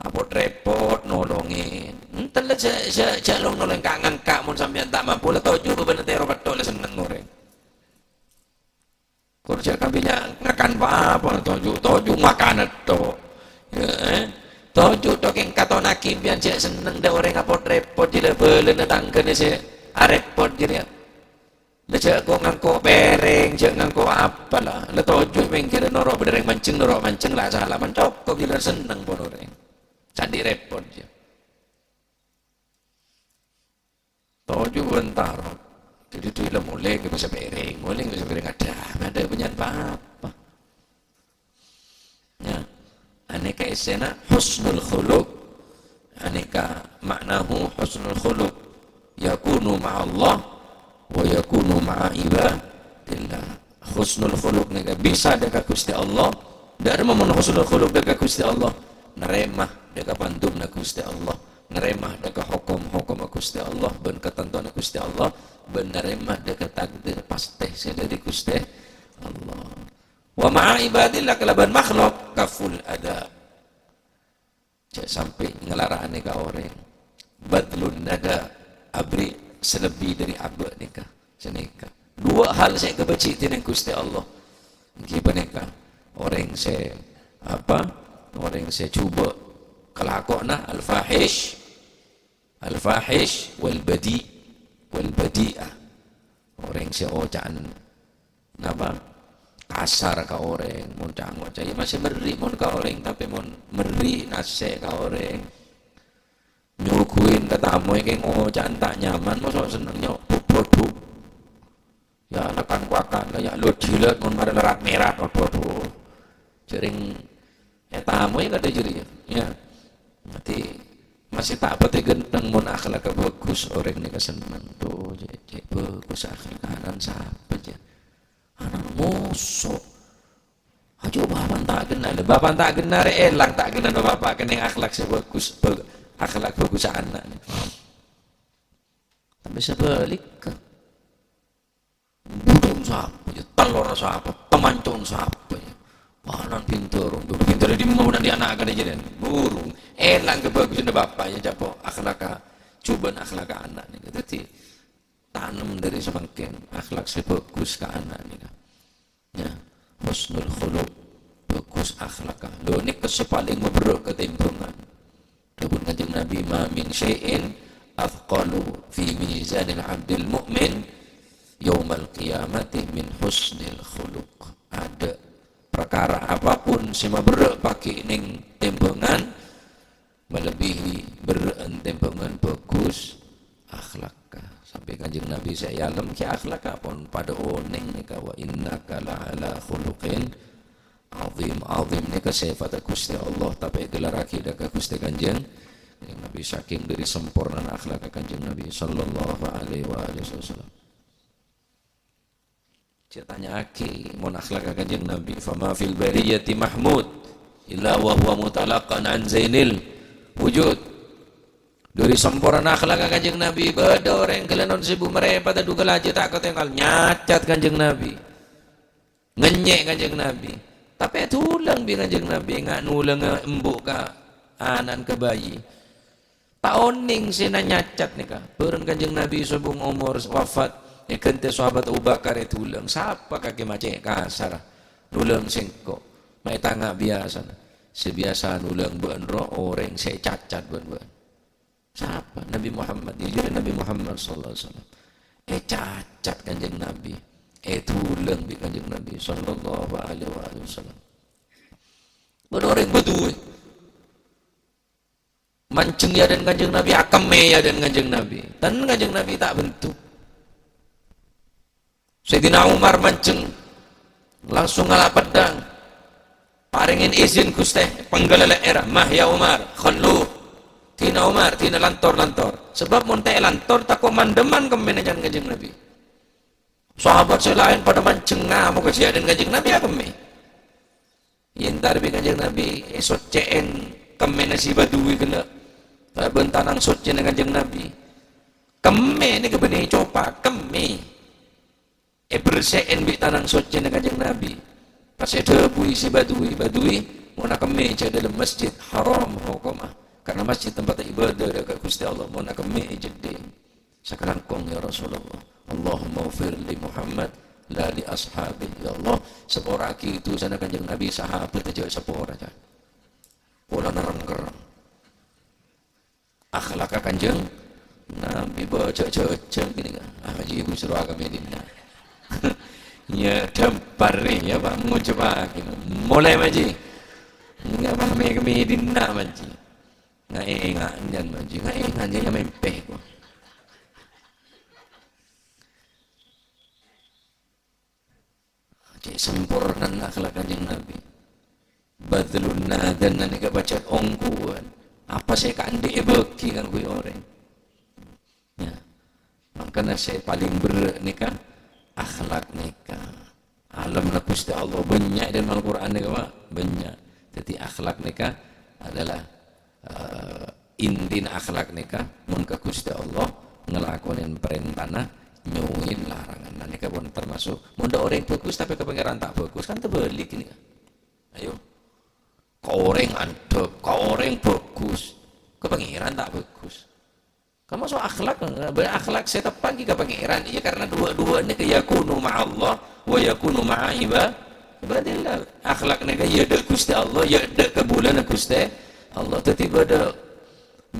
apot-rèpot nolongè. Enten la jhâ', jhâ', jhâ' long-nolong ka-ngangka', mon sampèyan ta' mampu, la toju' bâbâna tèro pettho' la senneng orèng. Kor jhâ' kabbhi nya-, ngakan pa-apa, toju', toju' makan tok. Ya, eh? Toju' tok kèng katonaghi sampèyan jhâ' senneng dâ' orèng apot-rèpot, jhâ' la bâlâna tangghâna sè arèpot jârèya. La jhâ' ko-, ngangko' pèrèng, jhâ' ngangko' apa la. La toju' pèngghirrâ noro' bâdâ rèng manjheng, noro' manjheng la sala, man cokop ghilar senneng pon orèng. Sandi' rèpot jâ. Toju' bân taro. Dhâddhi dhi la molè ngghi bisa pèrèng, molè ngghi bisa pèrèng adâ', adâ' bânnya'an pa-apa. Ya. Anèka èssèna husnul khuluq. Anèka ma'nahu husnul khuluq. Yakunu ma'allah wa yakunu ma'a ibadillah. Husnul khuluq nèka bisa dâ' ka Ghustè Allah. Dâ' remma mon husnul khuluq dâ' ka Ghustè Allah. Narèma dâ' ka pandumna Ghustè Allah. Narèma dâ' ka hokom-hokomma Ghustè Allah, bân katantowanna Ghustè Allah, bân narèma dâ' ka takdir pastè sè dâri Ghustè Allah. Wa ma'a ibadillah, kalabân makhluk, kafful adza. Jhâ' sampè' ngalara'anè ka orèng. Badlun nada, aberri' sè lebbi dâri abâ' nèka, sanèka. Duwâ' hal sè èkabâji' dhinèng Ghustè Allah. Èngghi panèka, orèng sè, apa, orèng sè jhubâ' kalakowanna al-fahish, al-fahish wal badi', wal badi'ah. Orèng sè oca'an, napa, kasar ka orèng, mon ca-ngoca', ya masih merri' mon ka orèng, tapè mon merri' nasè' ka orèng. Nyoghuwin ka tamoy kè ngoca'an ta' nyaman, mosok senneng nyo-, bu-, bu-, bu-. Ya, lakan-wakan, ya, lut-jilut, mon marè lerat-merat, aduh, aduh. Jhâring, ya, tamoy kadhâ' jârèya, ya. Berarti masih ta' patè ghântheng mon akhlakka bhâghus, orèng nèka senneng, to, cè', cè' bhâghus akhlakka anan sapa, jâ? Anan moso'. Ajo bapa'na ta' kenal, bapa'na ta' kenal, èlang ta' kenal bapa' kennèng akhlak sè bhâghus, bhâ-, akhlak bhâghus ana'. Tapè sabhâligghâ, budhung sapa, ya, tellorna sapa, tamancong sapa, ya. Panan pinter, pinter di mana di anak kadhâ' jârèya. Burung, èlang kabhâghusânna bapa', ya, capo' akhlakka Jhubâ'ân akhlakka ana' nèka. Dhâddhi, tanem dhâri samangkèn akhlak sè bhâghus ka ana' nèka. Ya, husnul khuluq, bhâghus akhlakka. Lho, nèka sè palèng maberrâ' ka tèmbhângan. Dhâbuna Kanjeng Nabi, "Ma min syai'in athqalu fi mizanil abdil mu'min yaumal qiyamati min husnil khuluq." Adâ' parkara apapun sè maberrâ' paghi' neng tèmbhângan, malebbihi berrâ'ân tèmbhângan bhâghus akhlakka. Sampè' Kanjeng Nabi sè èalem kè akhlakka pon padâ onèng nèka, "Wa innaka la'ala khuluqin azim." Azim nèka sèfatta Ghustè Allah, tapè èghellarraghi dâ' ka Ghustè Kanjeng Nabi, sakèng dhâri sampornana akhlakka Kanjeng Nabi sallallahu alaihi wa alihi wasallam. Jhâ' tanya'aghi, mon akhlakka Kanjeng Nabi, "Fama fil bariyati mahmud illa wa huwa mutalaqqan an zainil wujud." Dhâri sampornana akhlakka Kanjeng Nabi, bâdâ orèng ghellâ' non sèbu marè padâ dhugâl ajâ ta' katèngal, nyacat Kanjeng Nabi. Ngènyè' Kanjeng Nabi. Tapè èdulâng bi' Kanjeng Nabi, nga' nolanga embu' ka ana'na ka bayi. Ta' onèng sè nyacat nèka. Bâreng Kanjeng Nabi sobung omor wafat, èghântè sahabat Abu Bakar èdulâng. Sapa kakè ma' cè' kasar? Nolâng sèngko'. Ma' ètanga' biyasana. Sè biyasa nolâng bâ'na ro orèng sè ècacat bân bâ'na. Sapa? Nabi Muhammad. Iyâ, jârèya Nabi Muhammad sallallahu alaihi wasallam. Ècacat Kanjeng Nabi. Èdulâng bi' Kanjeng Nabi sallallahu alaihi wasallam. Bâdâ orèng bâduwâ. Manjheng è adâ'na Kanjeng Nabi, akemmè è adâ'na Kanjeng Nabi. Tan Kanjeng Nabi ta' benduk. Sayyidina Umar manjheng, langsung ngala' peddhâng. "Parèngè izin, Ghustè, pangghâlâ lè'èrra." "Mah, ya Umar, khallu." Dina Umar, dina lantor-lantor. Sabâb mon ta' èlantor, tako' mandhâman kemmèna can Kanjeng Nabi. Sahabat sè laèn padâ manjheng, moghâ jiyâ adâ'na Kanjeng Nabi akemmè. Yèn ta' bi' Kanjeng Nabi èsoccè'è kemmèna si Badui ghellâ', kalabân tanang soccèna Kanjeng Nabi. Kemmè nèka bânnè copa, kemmè. Èberse'è bi' tanang soccèna Kanjeng Nabi. Pas èdhâbui si Badui, "Badui, mon akemmè jhâ' dâlem Masjid Haram hokomma, karena masjid tempat ibadah dâ' ka Ghustè Allah, mon akemmè è jhâddhing." Sakalangkong, ya Rasulullah. Allahumma ghfir li Muhammad, la li ashabi. Ya Allah, sapora'aghi dusana Kanjeng Nabi, sahabat jhâ' sapora, jhâ'. Polana rèng-kerrèng. Akhlakka Kanjeng Nabi bâjâ-jâjâ gini kan. Ah, Haji Ibu soro akemmè dinna'. Ya, dampar nih, ya, Pak, ngucap lagi. Mulai, Haji. Enggak, Pak, me-, kemmè dinna', Haji. Nga' enga' nyan, Haji. Nga' enga' nyan, ya, mèmpè, kok. Cè' sampornana akhlak Kanjeng Nabi. Badlun nadan nèka pajhât ongghuwân. Apa sè kaanḍi' èbâghi kaangghuy orèng. Ya. Mangkana sè palèng berrâ' nèka akhlak nèka. Alemma Ghustè Allah bânnya' è dâlem Al-Qur'an nèka, Pak. Bânnya'. Dhâddhi akhlak nèka adalah eh, intina akhlak nèka, mon ka Ghustè Allah ngalakonè parèntana, nyowèn laranganna. Nèka pon termasuk, mon dâ' orèng bhâghus tapè ka Pangèran ta' bhâghus, kan terbalik nèka. Ayo. Ka orèng andhâp, ka orèng bhâghus, ka Pangèran ta' bhâghus. Kan maso' akhlak, akhlak sè teppa'aghi ka Pangèran. Iyâ, karena dua-duanya yakunu ma'allah wa yakunu ma'a iba-, ibadillah. Akhlak nèka ya dâ' Ghustè Allah, ya dâ' kabulâna Ghustè Allah. Dhâddhi bâdâ,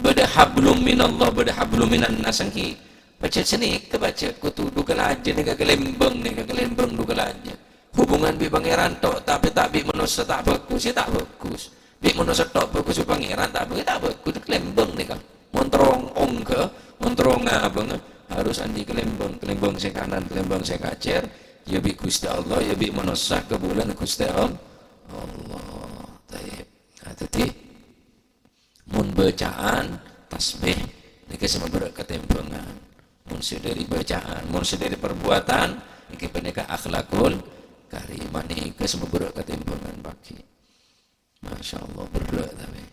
bâdâ hablum minallah, bâdâ hablum minannas ènggi. Pajhât sanèka, pajhât kodhu dhugâl ajâ nèka kalembang, nèka kalembang dhugâl ajâ. Hubungan bi' Pangèran tok, tapè ta' bi' manossa ta' bhâghus, ya ta' bhâghus. Bi' manossa tok bhâghus, bi' Pangèran ta' bhâghus, ta' bhâghus, kalembang nèka. Mon terro ongghâ, mon terro ngabângnga, harus anḍi' kalembang, kalembang sè kanan, kalembang sè kacèr, ya bi' Ghustè Allah, ya bi' manossa, kabulâna Ghustè All-, Allah. Taib. Nah, dhâddhi, mon bacaan tasbih, nèka sè maberrâ' ka tèmbhângan. Mon sè dhâri bacaan, mon sè dhâri perbuatan, nèka panèka akhlakul karimah, nèka sè maberrâ' ka tèmbhângan paghi'. Masya Allah, berrâ' tapè.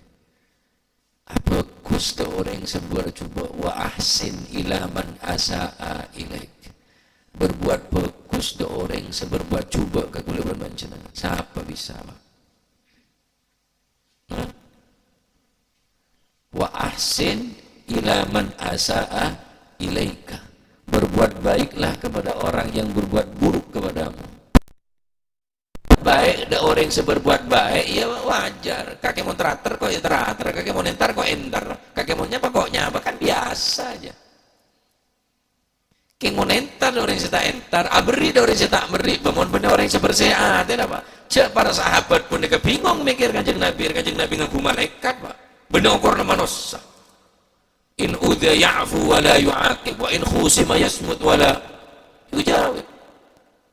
Abhâghus dâ' orèng sè berbuat jhubâ', "Wa ahsin ila man asa'a ilaik." Berbuat bhâghus dâ' orèng sè berbuat jhubâ' ka kaulâ bân panjhennengngan. Sapa bisa, Pak? Hah? "Wa ahsin ila man asa'a ilaika. Berbuat baiklah kepada orang yang berbuat buruk kepadamu. Baik dâ' orèng sè berbuat baik, ya wajar. Kakè mon terater kok ya terater, kakè mon entar kok entar, kakè mon nyapa kok nyapa, kan biasa aja. Kèng mon entar dâ' orèng sè ta' entar, aberri' dâ' orèng sè ta' aberri', bâ mon bânnè orèng sè bersè atè, napa? Jhâ' para sahabat panèka bingung mèkkèr Kanjeng Nabi, Kanjeng Nabi ngangghuy malaèkat, Pak. Bânnè okoranna manossa. In udhiya ya'fu wa la yu'aqib, wa in khusima yasmut wa la yujawib.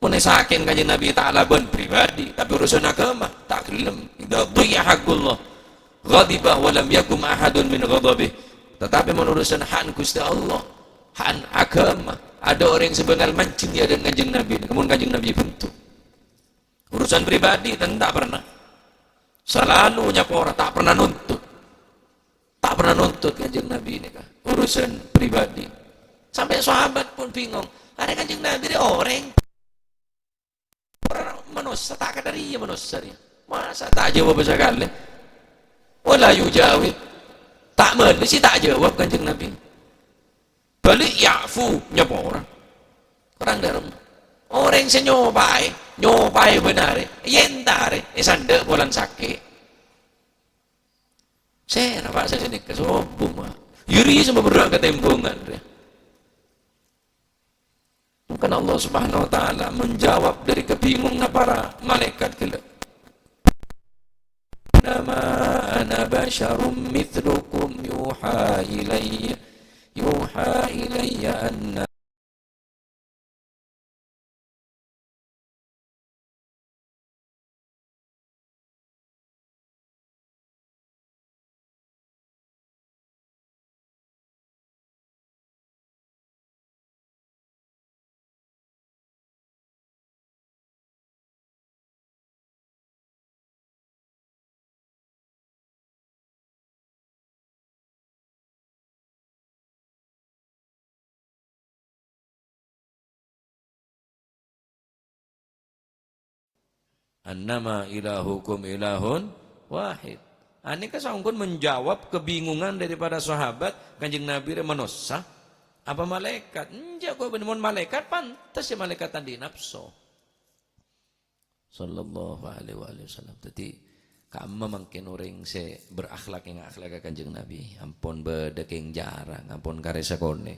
Mon èsakè'è Kanjeng Nabi ta' alabân pribadi, tapè urusan agama, ta' ghellem. Idza dhiya haqqullah, ghadiba wa lam yakum ahadun min ghadabih. Tatapè mon urusan hak Ghustè Allah, hak agama, adâ' orèng sè bângal manjheng è adâ'na Kanjeng Nabi, mon Kanjeng Nabi bhunto. Urusan pribadi, ten-, ta' pernah. Salalu nyapora, ta' pernah nuntut. Ta' pernah nuntut Kanjeng Nabi nèka. Urusan pribadi. Sampè' sahabat pon bingung. Arè Kanjeng Nabi rè orèng. Orèng manossa, ta' kadhâriyâ manossa rèya. Masa ta' jâwâb sakalè? Wa la yujawib. Ta' mèlè sè ta' jâwâb Kanjeng Nabi. Bâli' ya'fu, nyapora. Korang dârem. Orèng sè nyopaè, nyopaè bân arè, èntarè, èsandhâ' polana sakè'. Sèra, Pak, sè sanèka sobung, Pak. Yuri sama berhak katembongan, rè. Mungkin Allah Subhanahu wa Ta'ala menjawab dari kebingungannya para malaikat ghellâ'. Innama ana basyarum mitslukum yuha ilayya, yuha ilayya anna Annama ilahukum ilahun wahid. Anèka saongghuna menjawab kebingungan daripada sahabat, Kanjeng Nabi rè manossa apa malaikat? Enjâ', kok bân mon malaikat, pantes ya malaikat andi' napso. Sallallahu alaihi wa alihi wasallam. Dhâddhi, ka'imma mangkèn orèng sè berakhlak ènga' akhlakka Kanjeng Nabi. Ampon bâdâ kèng jhârâng, ampon karè sakonè'.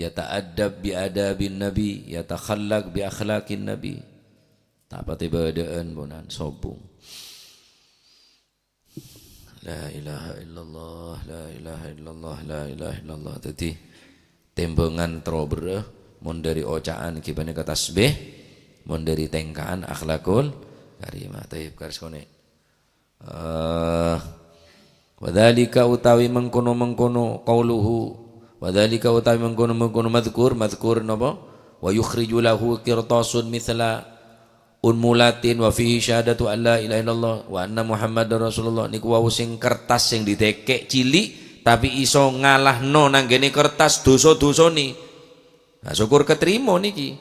Yata'addab bi adabin Nabi, yatakhallaq bi akhlaqin Nabi. Ta' patè bâdâ'ân, ponan, sobung. La ilaha illallah, la ilaha illallah, la ilaha illallah. Dhâddhi, tèmbhângan terro berrâ, mon dâri oca'an ghi panèka tasbih, mon dâri tèngka'an akhlakul karimah. Tayyib, karè sakonè'. Eh, wa dzalika utawi mengkono-mengkono qauluhu, wa dzalika utawi mengkono-mengkono madzkur, madzkur napa? Wa yukhriju lahu qirtasun mitsla unmulatin wa fihi syahadatu an la ilaha illallah wa anna Muhammadar Rasulullah. Niku wau sing kertas sing didhekke' cili', tapi iso ngalahno nanggene kertas dosa-dosane. Nah, syukur keterima niki.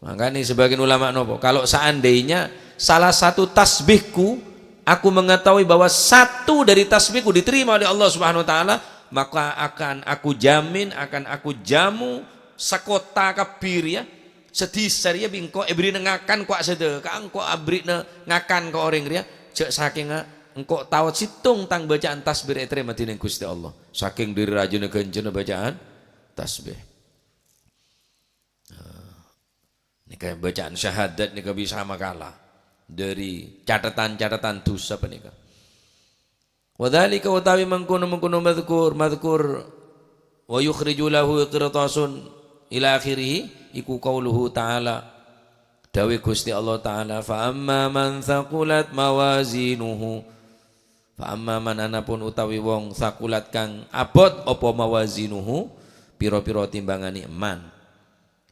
Makanya sebagian ulama nopo, kalau seandainya salah satu tasbihku, aku mengetahui bahwa satu dari tasbihku diterima oleh Allah Subhanahu wa Ta'ala, maka akan aku jamin, akan aku jamu sekota kabbhi rèya, sadhisa rèya bi' engko' èberri'na ngakan kowa' sadhâ, ka engko' aberri'na ngakan ka orèng rèya, jhâ' sakenga engko' tao sèttong tang bacaan tasbih ètarèma dening Guste Allah. Saking dhâri rajâna ghânjhârânna bacaan tasbih. Nah, nèka bacaan syahadat nèka bisa makala dhâri cathetan-cathetan dhusa panèka. Wa dzalika utawi mangkono-mangkono madzkur, madzkur wa yukhriju lahu qirtasun ila akhirih, iku qauluhu ta'ala. Dawuh Gusti Allah Ta'ala, "Fa amma man thaqulat mawazinuhu." Fa amma man anapun utawi wong thaqulat kang abot apa mawazinuhu, pira-pira timbangane man.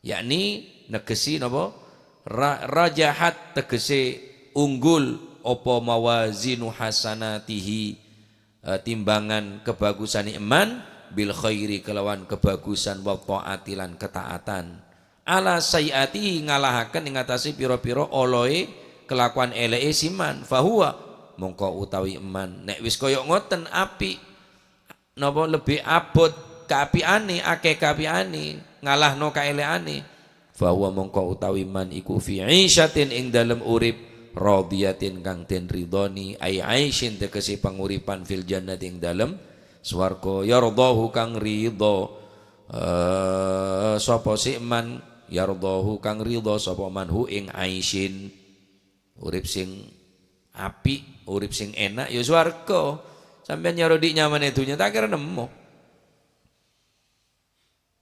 Yakni negesi napa? Ra-, rajahat tegese unggul apa mawazinu hasanatihi, eh, timbangan kebagusane man bil khairi kelawan kebagusan wa taati lan ketaatan. Ala sayyiatihi ngalahaken ing atase pira-pira oloe kelakuan eleke si man. Fahuwa mongko utawi man nek wis kaya ngoten api. napa lebbi abot kaapi'anè, akeh kaapi'anè, ngalahno kaelè'anè. Fahuwa mongko utawi man iku fi 'isyatin ing dalem urip, radhiyatin kang den ridhoni, ai 'aisyin tegese panguripan fil jannati ing dalem swarga, yardhahu kang ridho, eh, sapa si man, yardhahu kang ridho sapa man hu ing 'aisyin. Urip sing api', urip sing enak, ya swarga. Sampeyan nyaro di' nyaman e dunya, ta' kera nemmo.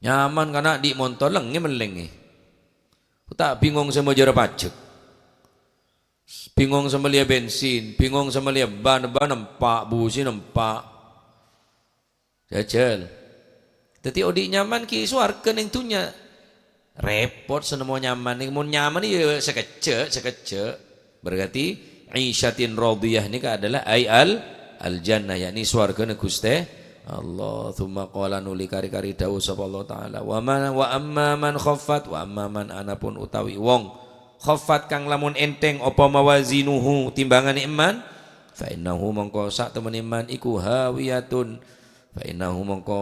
Nyaman kana' di' montor, lengngè mellengngè. Ta' bingong sè mojârâ pajek. Bingong sè mellèya bensin, bingong sè mellèya ban, ban nempa', busi nempa'. Jajal. Dhâddhi odi' nyaman ghi' sowarga neng dhunnya. Repot sè nemmo nyaman. Nèng mon nyaman ya sakejjhâ', sakejjhâ'. Berarti 'isyatin radhiyah nèka adalah ai al, al-jannah, yakni sowargana Ghustè Allah. Tsumma qala nuli kari-kari dawuh sapa Allah Ta'ala, "Wa man, wa amma man khaffat, wa amma man anapun utawi wong khaffat kang lamun enteng apa mawazinuhu timbanganè emman, fa innahu mongko sak temene man iku hawiyatun." Fa innahu mongko,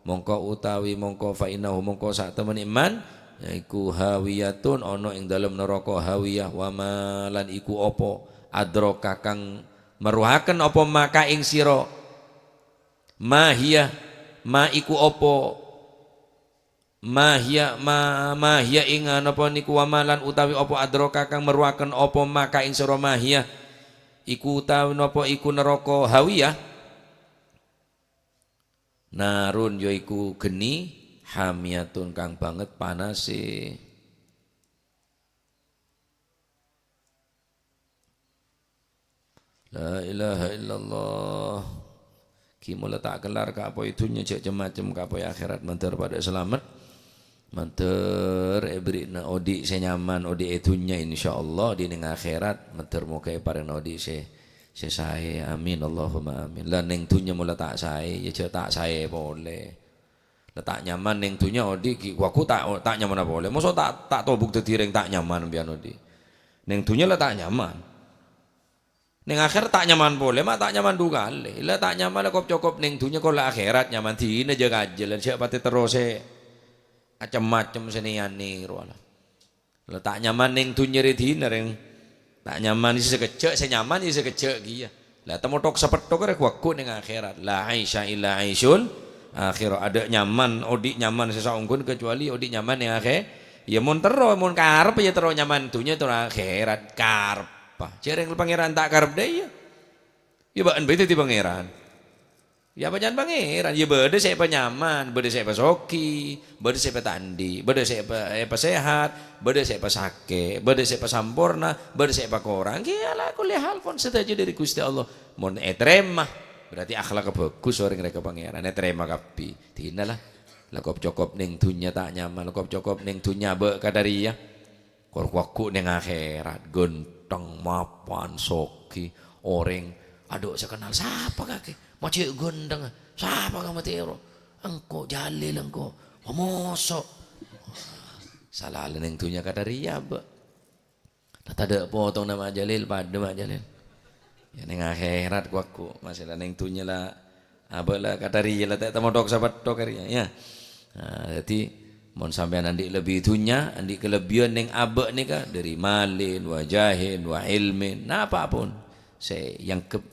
mongko utawi mongko, fa innahu mongko sak temene man, yaiku hawiyatun ana ing dalem neraka hawiyah, wa ma lan iku apa adraka kang meruhaken apa ma ka ing sira. Ma hiya, ma iku apa, ma hiya, ma, ma hiya ing napa niku wa ma lan utawi apa adraka kang meruhaken apa ma ka ing sira ma hiya. Iku utawi napa iku neraka hawiyah. Narun yaiku geni, hamiyatun kang banget panase. La ilaha illallah. Ki mula ta' kellar ka apoy dunya, jhâ' cem-macem ka apoy akhirat, mandhâr padâ salamet. Mandhâr èberri'na odi' sè nyaman, odi' è dunya, insyaallah, odi' neng akhirat. Mandhâr moghâ èparèngana odi' sè, sè saè. Amin, Allahumma amin. Lah, neng dunya mula ta' saè, ya jhâ' ta' saè polè. Lah, ta' nyaman neng dunya, odi' ghi' wagu ta', ta' nyamana polè. Mosok ta', ta' tobuk dhâddhi rèng ta' nyaman, sampèyan odi'. Neng dunya la ta' nyaman. Neng akhèr ta' nyaman polè, ma' ta' nyaman du kalè. La ta' nyaman la kop-cokop neng dunya, kor la akhèrat nyaman dina jâ-kajâ, la jhâ' patè terro sè acem-macem sè nè-anè rowa la. La ta' nyaman neng dunya rè dina, rèng. Ta' nyaman sè sakejjhâ', sè nyaman sè sakejjhâ' kèya. La temmo thok-sapetthok rè ghu-wagghu neng akhèrat. La 'aisya illa 'aisyul akhirah. Adâ' nyaman, odi' nyaman sè saongghuna kecuali odi' nyaman neng akhè-, ya mon terro, mon karep ya terro nyaman dunya, terro akhèrat. Karep. Apa? Jhâreng Pangèran ta' karep dâ' iyâ. Iyâ, bâ'na bâi dhâddhi pangèran. Iyâ, panjhân pangèran. Iyâ, bâdâ sè èpanyaman, bâdâ sè èpasoghi, bâdâ sè èpatandhi, bâdâ sè èpa-, èpasèhat, bâdâ sè èpasakè', bâdâ sè èpasamporna, bâdâ sè èpakorang. Ghi' ala kulli hal pon sadhâjâ dâri Ghustè Allah. Mon ètarèma, berarti akhlakka bhâghus orèng rèya ka Pangèran. Ètarèma kabbhi. Dina la. La kop-cokop neng dunya ta' nyaman, la kop-cokop neng dunya abâ' kadhâriyâ. Kor ghu-wagghu neng akhèrat, ghântheng, mapan, soghi, orèng, adâ' sè kennal, sapa kakè? Ma' cè' ghântheng, sapa ka matèro? Engko' Jalil engko'. Ma' moso'. Sala neng dunya kadhâriyâ, bâ'. La tadâ' potong na Ma' Jalil, padâ Ma' Jalil. Ya, neng akhèrat ghu-wagghu, masalah neng dunya la, abâ' la kadhâriyâ la ta' temmo thok-sapetthok kadhâriyâ, ya. Nah, dhâddhi, mon sampèyan andi' lebbi dunya, andi' kalebbiyân neng abâ' nèka, dâri malin, wa jahin, wa ilmin, napapon sè èangghep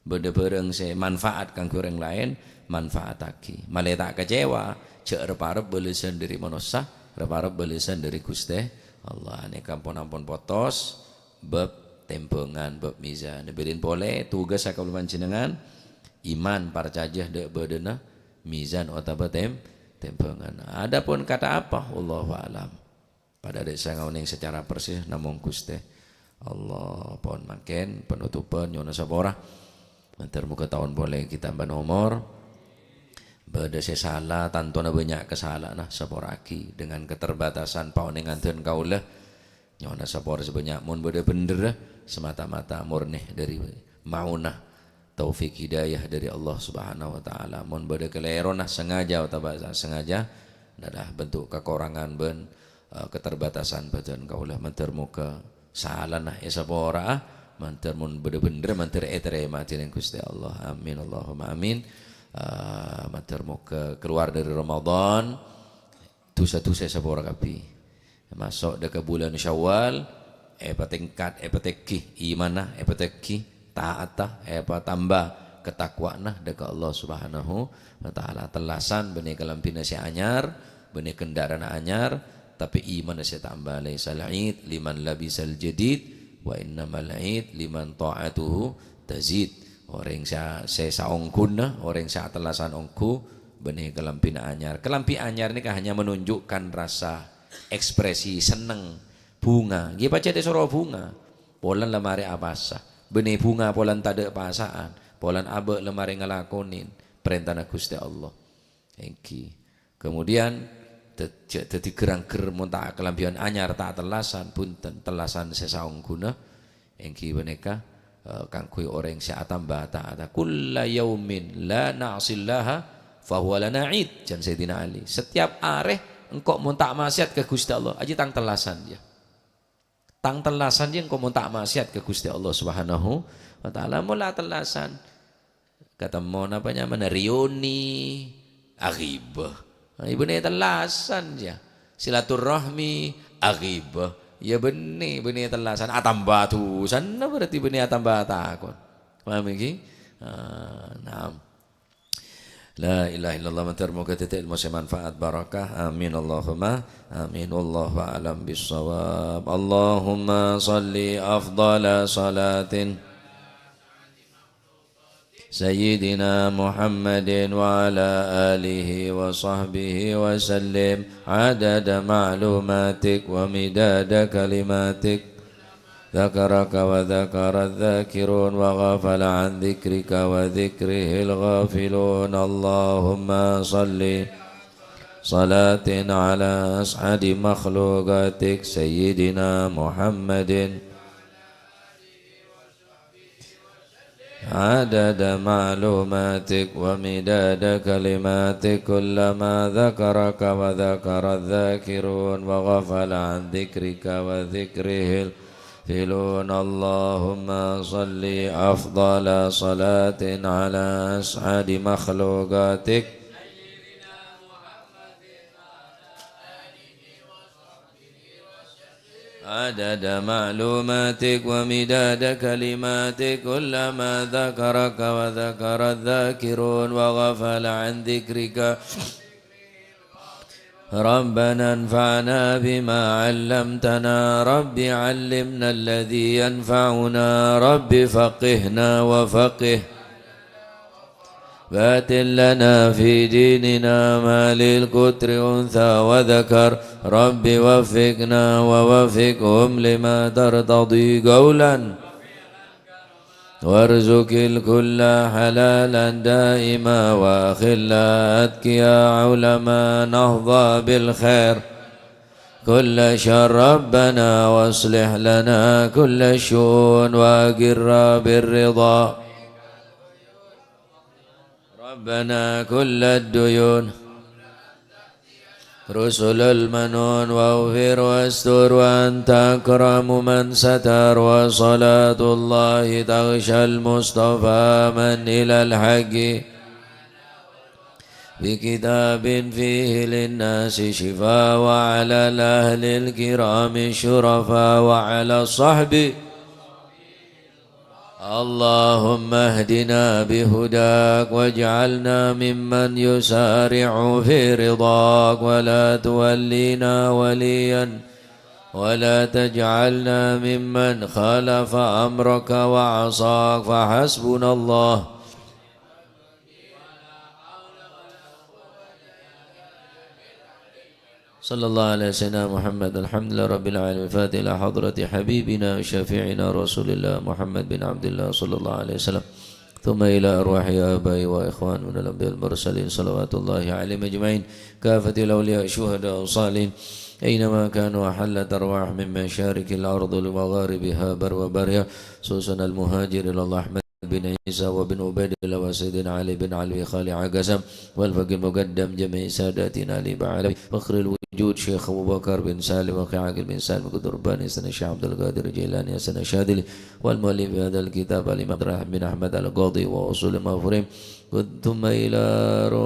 bâdâ bhârâng sè manfaat kaangghuy orèng laèn, manfaataghi. Malè ta' kacèwa, jhâ' rep-arep bâlessan dâri manossa, rep-arep bâlessan dâri Ghustè Allah. Nèka pon-ampon potos, bab tèmbhângan, bab mizan. Bâdhân polè tugas kaulâ panjhennengngan, iman, parcajâ dâ' bâdâna mizan otabâ tèm-, tèmbhângan. Adapun kata apa? Wallahu a'lam. Padâ rè' sè ngaonèng sacara persis namong Ghustè Allah. Pon mangkèn, penutupan, nyo'ona sapora. Mandhâr moghâ taon polè ghi' tambâna omor. Bâdâ sè sala, tantona bânnya' kasala'anna, sapora'aghi dengan keterbatasan paonèngan dân kaulâ. Nyo'ona sapora sè bânnya', mon bâdâ bhendherra, semata-mata murni dâri maunah, taufik hidayah dâri Allah Subhanahu wa Ta'ala. Mon bâdâ kalèrona, sengaja otabâ ta' sengaja, adalah bentuk kakorangan bân, eh, keterbatasan bâdân kaulâ. Mandhâr moghâ salana èsapora'a, mandhâr mon bâdâ bhendher, mandhâr ètarèma dhinèng Ghustè Allah. Amin, Allahumma amin. Eh, mator moghâ kalowar dhâri Ramadan, dhusa-dhusa èsapora kabbhi. Maso' dhâ' ka bulân Syawal, èpatèngkat, èpatèngghi imanna, èpatèngghi ta'atta, èpatamba katakwa'anna dhâ' ka Allah Subhanahu wa Ta'ala. Tellasan bânnè kalambhina sè anyar, bânnè kendaraan anyar, tapè imanna sè tamba. "Laisal 'id liman labisal jadid, wa innamal 'id liman ta'atuhu tazid." Orèng sè, sè saongghuna, orèng sè atellasan ongghu, bânnè kalambhina anyar. Kalambhi anyar nèka hanya menunjukkan rasa ekspresi senneng, bhunga. Ghi pajhât èsoro bhunga. Polana la marè apasa. Bânnè bhunga polana tadâ' pasa'an. Polana abâ' la marè ngalakonè parèntana Ghustè Allah. Èngghi. Kemudian, dad-, jhâ' dhâddhi ghâr-angghâr mon ta' kalambhina anyar, ta' tellasan, bhunten, tellasan sè saongghuna. Èngghi panèka, eh, kaangghuy orèng sè atamba ta'atta. "Kulla yaumin la na'sillaha fahuwa lana 'id," jhân Sayyidina Ali. "Setiap arè engko' mon ta' maksiat ka Ghustè Allah, ajiyâ tang tellasan, yâ. Tang tellasan, yâ, engko' mon ta' maksiat ka Ghustè Allah Subhanahu wa Ta'ala." Mola tellasan. Katemmo napa nyamana? Riyoni, aghibah. Nah, bânnè tellasan, yâ. Silaturrahmi, aghibah. Yâ bânnè, bânnè tellasan. Atamba dhusana berarti bânnè atamba takon. Paham èngghi? Ah, naam. La ilaha illallah, mator moghâ dhâddhi ilmu sè manfaat, barakah. Amin, Allahumma amin. Wallahu a'lam bissawab. Allahumma shalli afdhala shalatin Sayyidina Muhammadin wa ala alihi wa sahbihi wa sallim, adada ma'lumatik wa midada kalimatik. Dzakaraka wa dzakaradz dzakirun wa ghafala an dzikrika wa dzikrihil ghafilun. Allahumma shalli salatin ala as'adi makhluqatik Sayyidina Muhammadin adada ma'lumatik wa midada kalimatik, kullama dzakaraka wa dzakaradz dzakirun wa ghafala an dzikrika wa dzikrihil ghafilun. Allahumma shalli afdhala shalatin ala as'adi makhluqatik. Adada ma'lumatik wa midada kalimatik, kullama dzakaraka wa dzakaradz dzakirun wa ghafala an dzikrika. Rabbana anfa'na bima 'allamtana, Rabbi 'allimna alladzi yanfa'una, Rabbi faqqihna wa faqqih batin lana fi dinina ma lil qutri untha wa dzakar. Rabbi waffiqna wa waffiqhum lima tartadhi qaulan. Warzuqil kulla halalan daima wa akhilla atqiya ulama nahdha bil khair. Kulla syarr Rabbana wa aslih lana kulla syu'un wa agirra bir ridha. Rabbana kullad duyun. Rusulul manun waghfir wastur wa anta akramu man satar wa salatullahi taghsyal mustafa man ilal haqqi bi kitabin fihi linnasi syifa wa ala ahlil kirami syurafa wa ala sahbi. Allahumma hdina bihudak waj'alna mimman yusari'u fi ridak wa la tuwallina waliyan wa la taj'alna mimman khalafa amraka wa asak. Fa hasbunallah. Sallallahu ala sayyidina Muhammad. Alhamdulillah rabbil alamin. Fatihah ila hadrati habibina syafi'ina Rasulillah Muhammad bin Abdillah sallallahu alaihi wasallam. Thumma ila arwahi abai wa ikhwan minal anbiya wal mursalin salawatullahi alaihim ajma'in. Kafatil awliya syuhada wa salihin. Ainama kanu halat arwah min masyarikil ardi li magharibiha bar wa bariha. Khususan al-muhajir ilallah Ahmad bin Isa wa bin Ubaidillah wa Sayyidina Ali bin Alwi Khali Agazam wal Faqih Muqaddam jami'i sadatina Ali Ba'alawi Fakhril Wujud وجود شيخ أبو بكر بن سالم وأخي عاقل بن سالم القدرباني سنة الشيخ عبد القادر الجيلاني سنة الشاذلي، والمؤلف هذا الكتاب الإمام عبد الرحمن بن أحمد القاضي وأصول المفاهيم، ثم إلى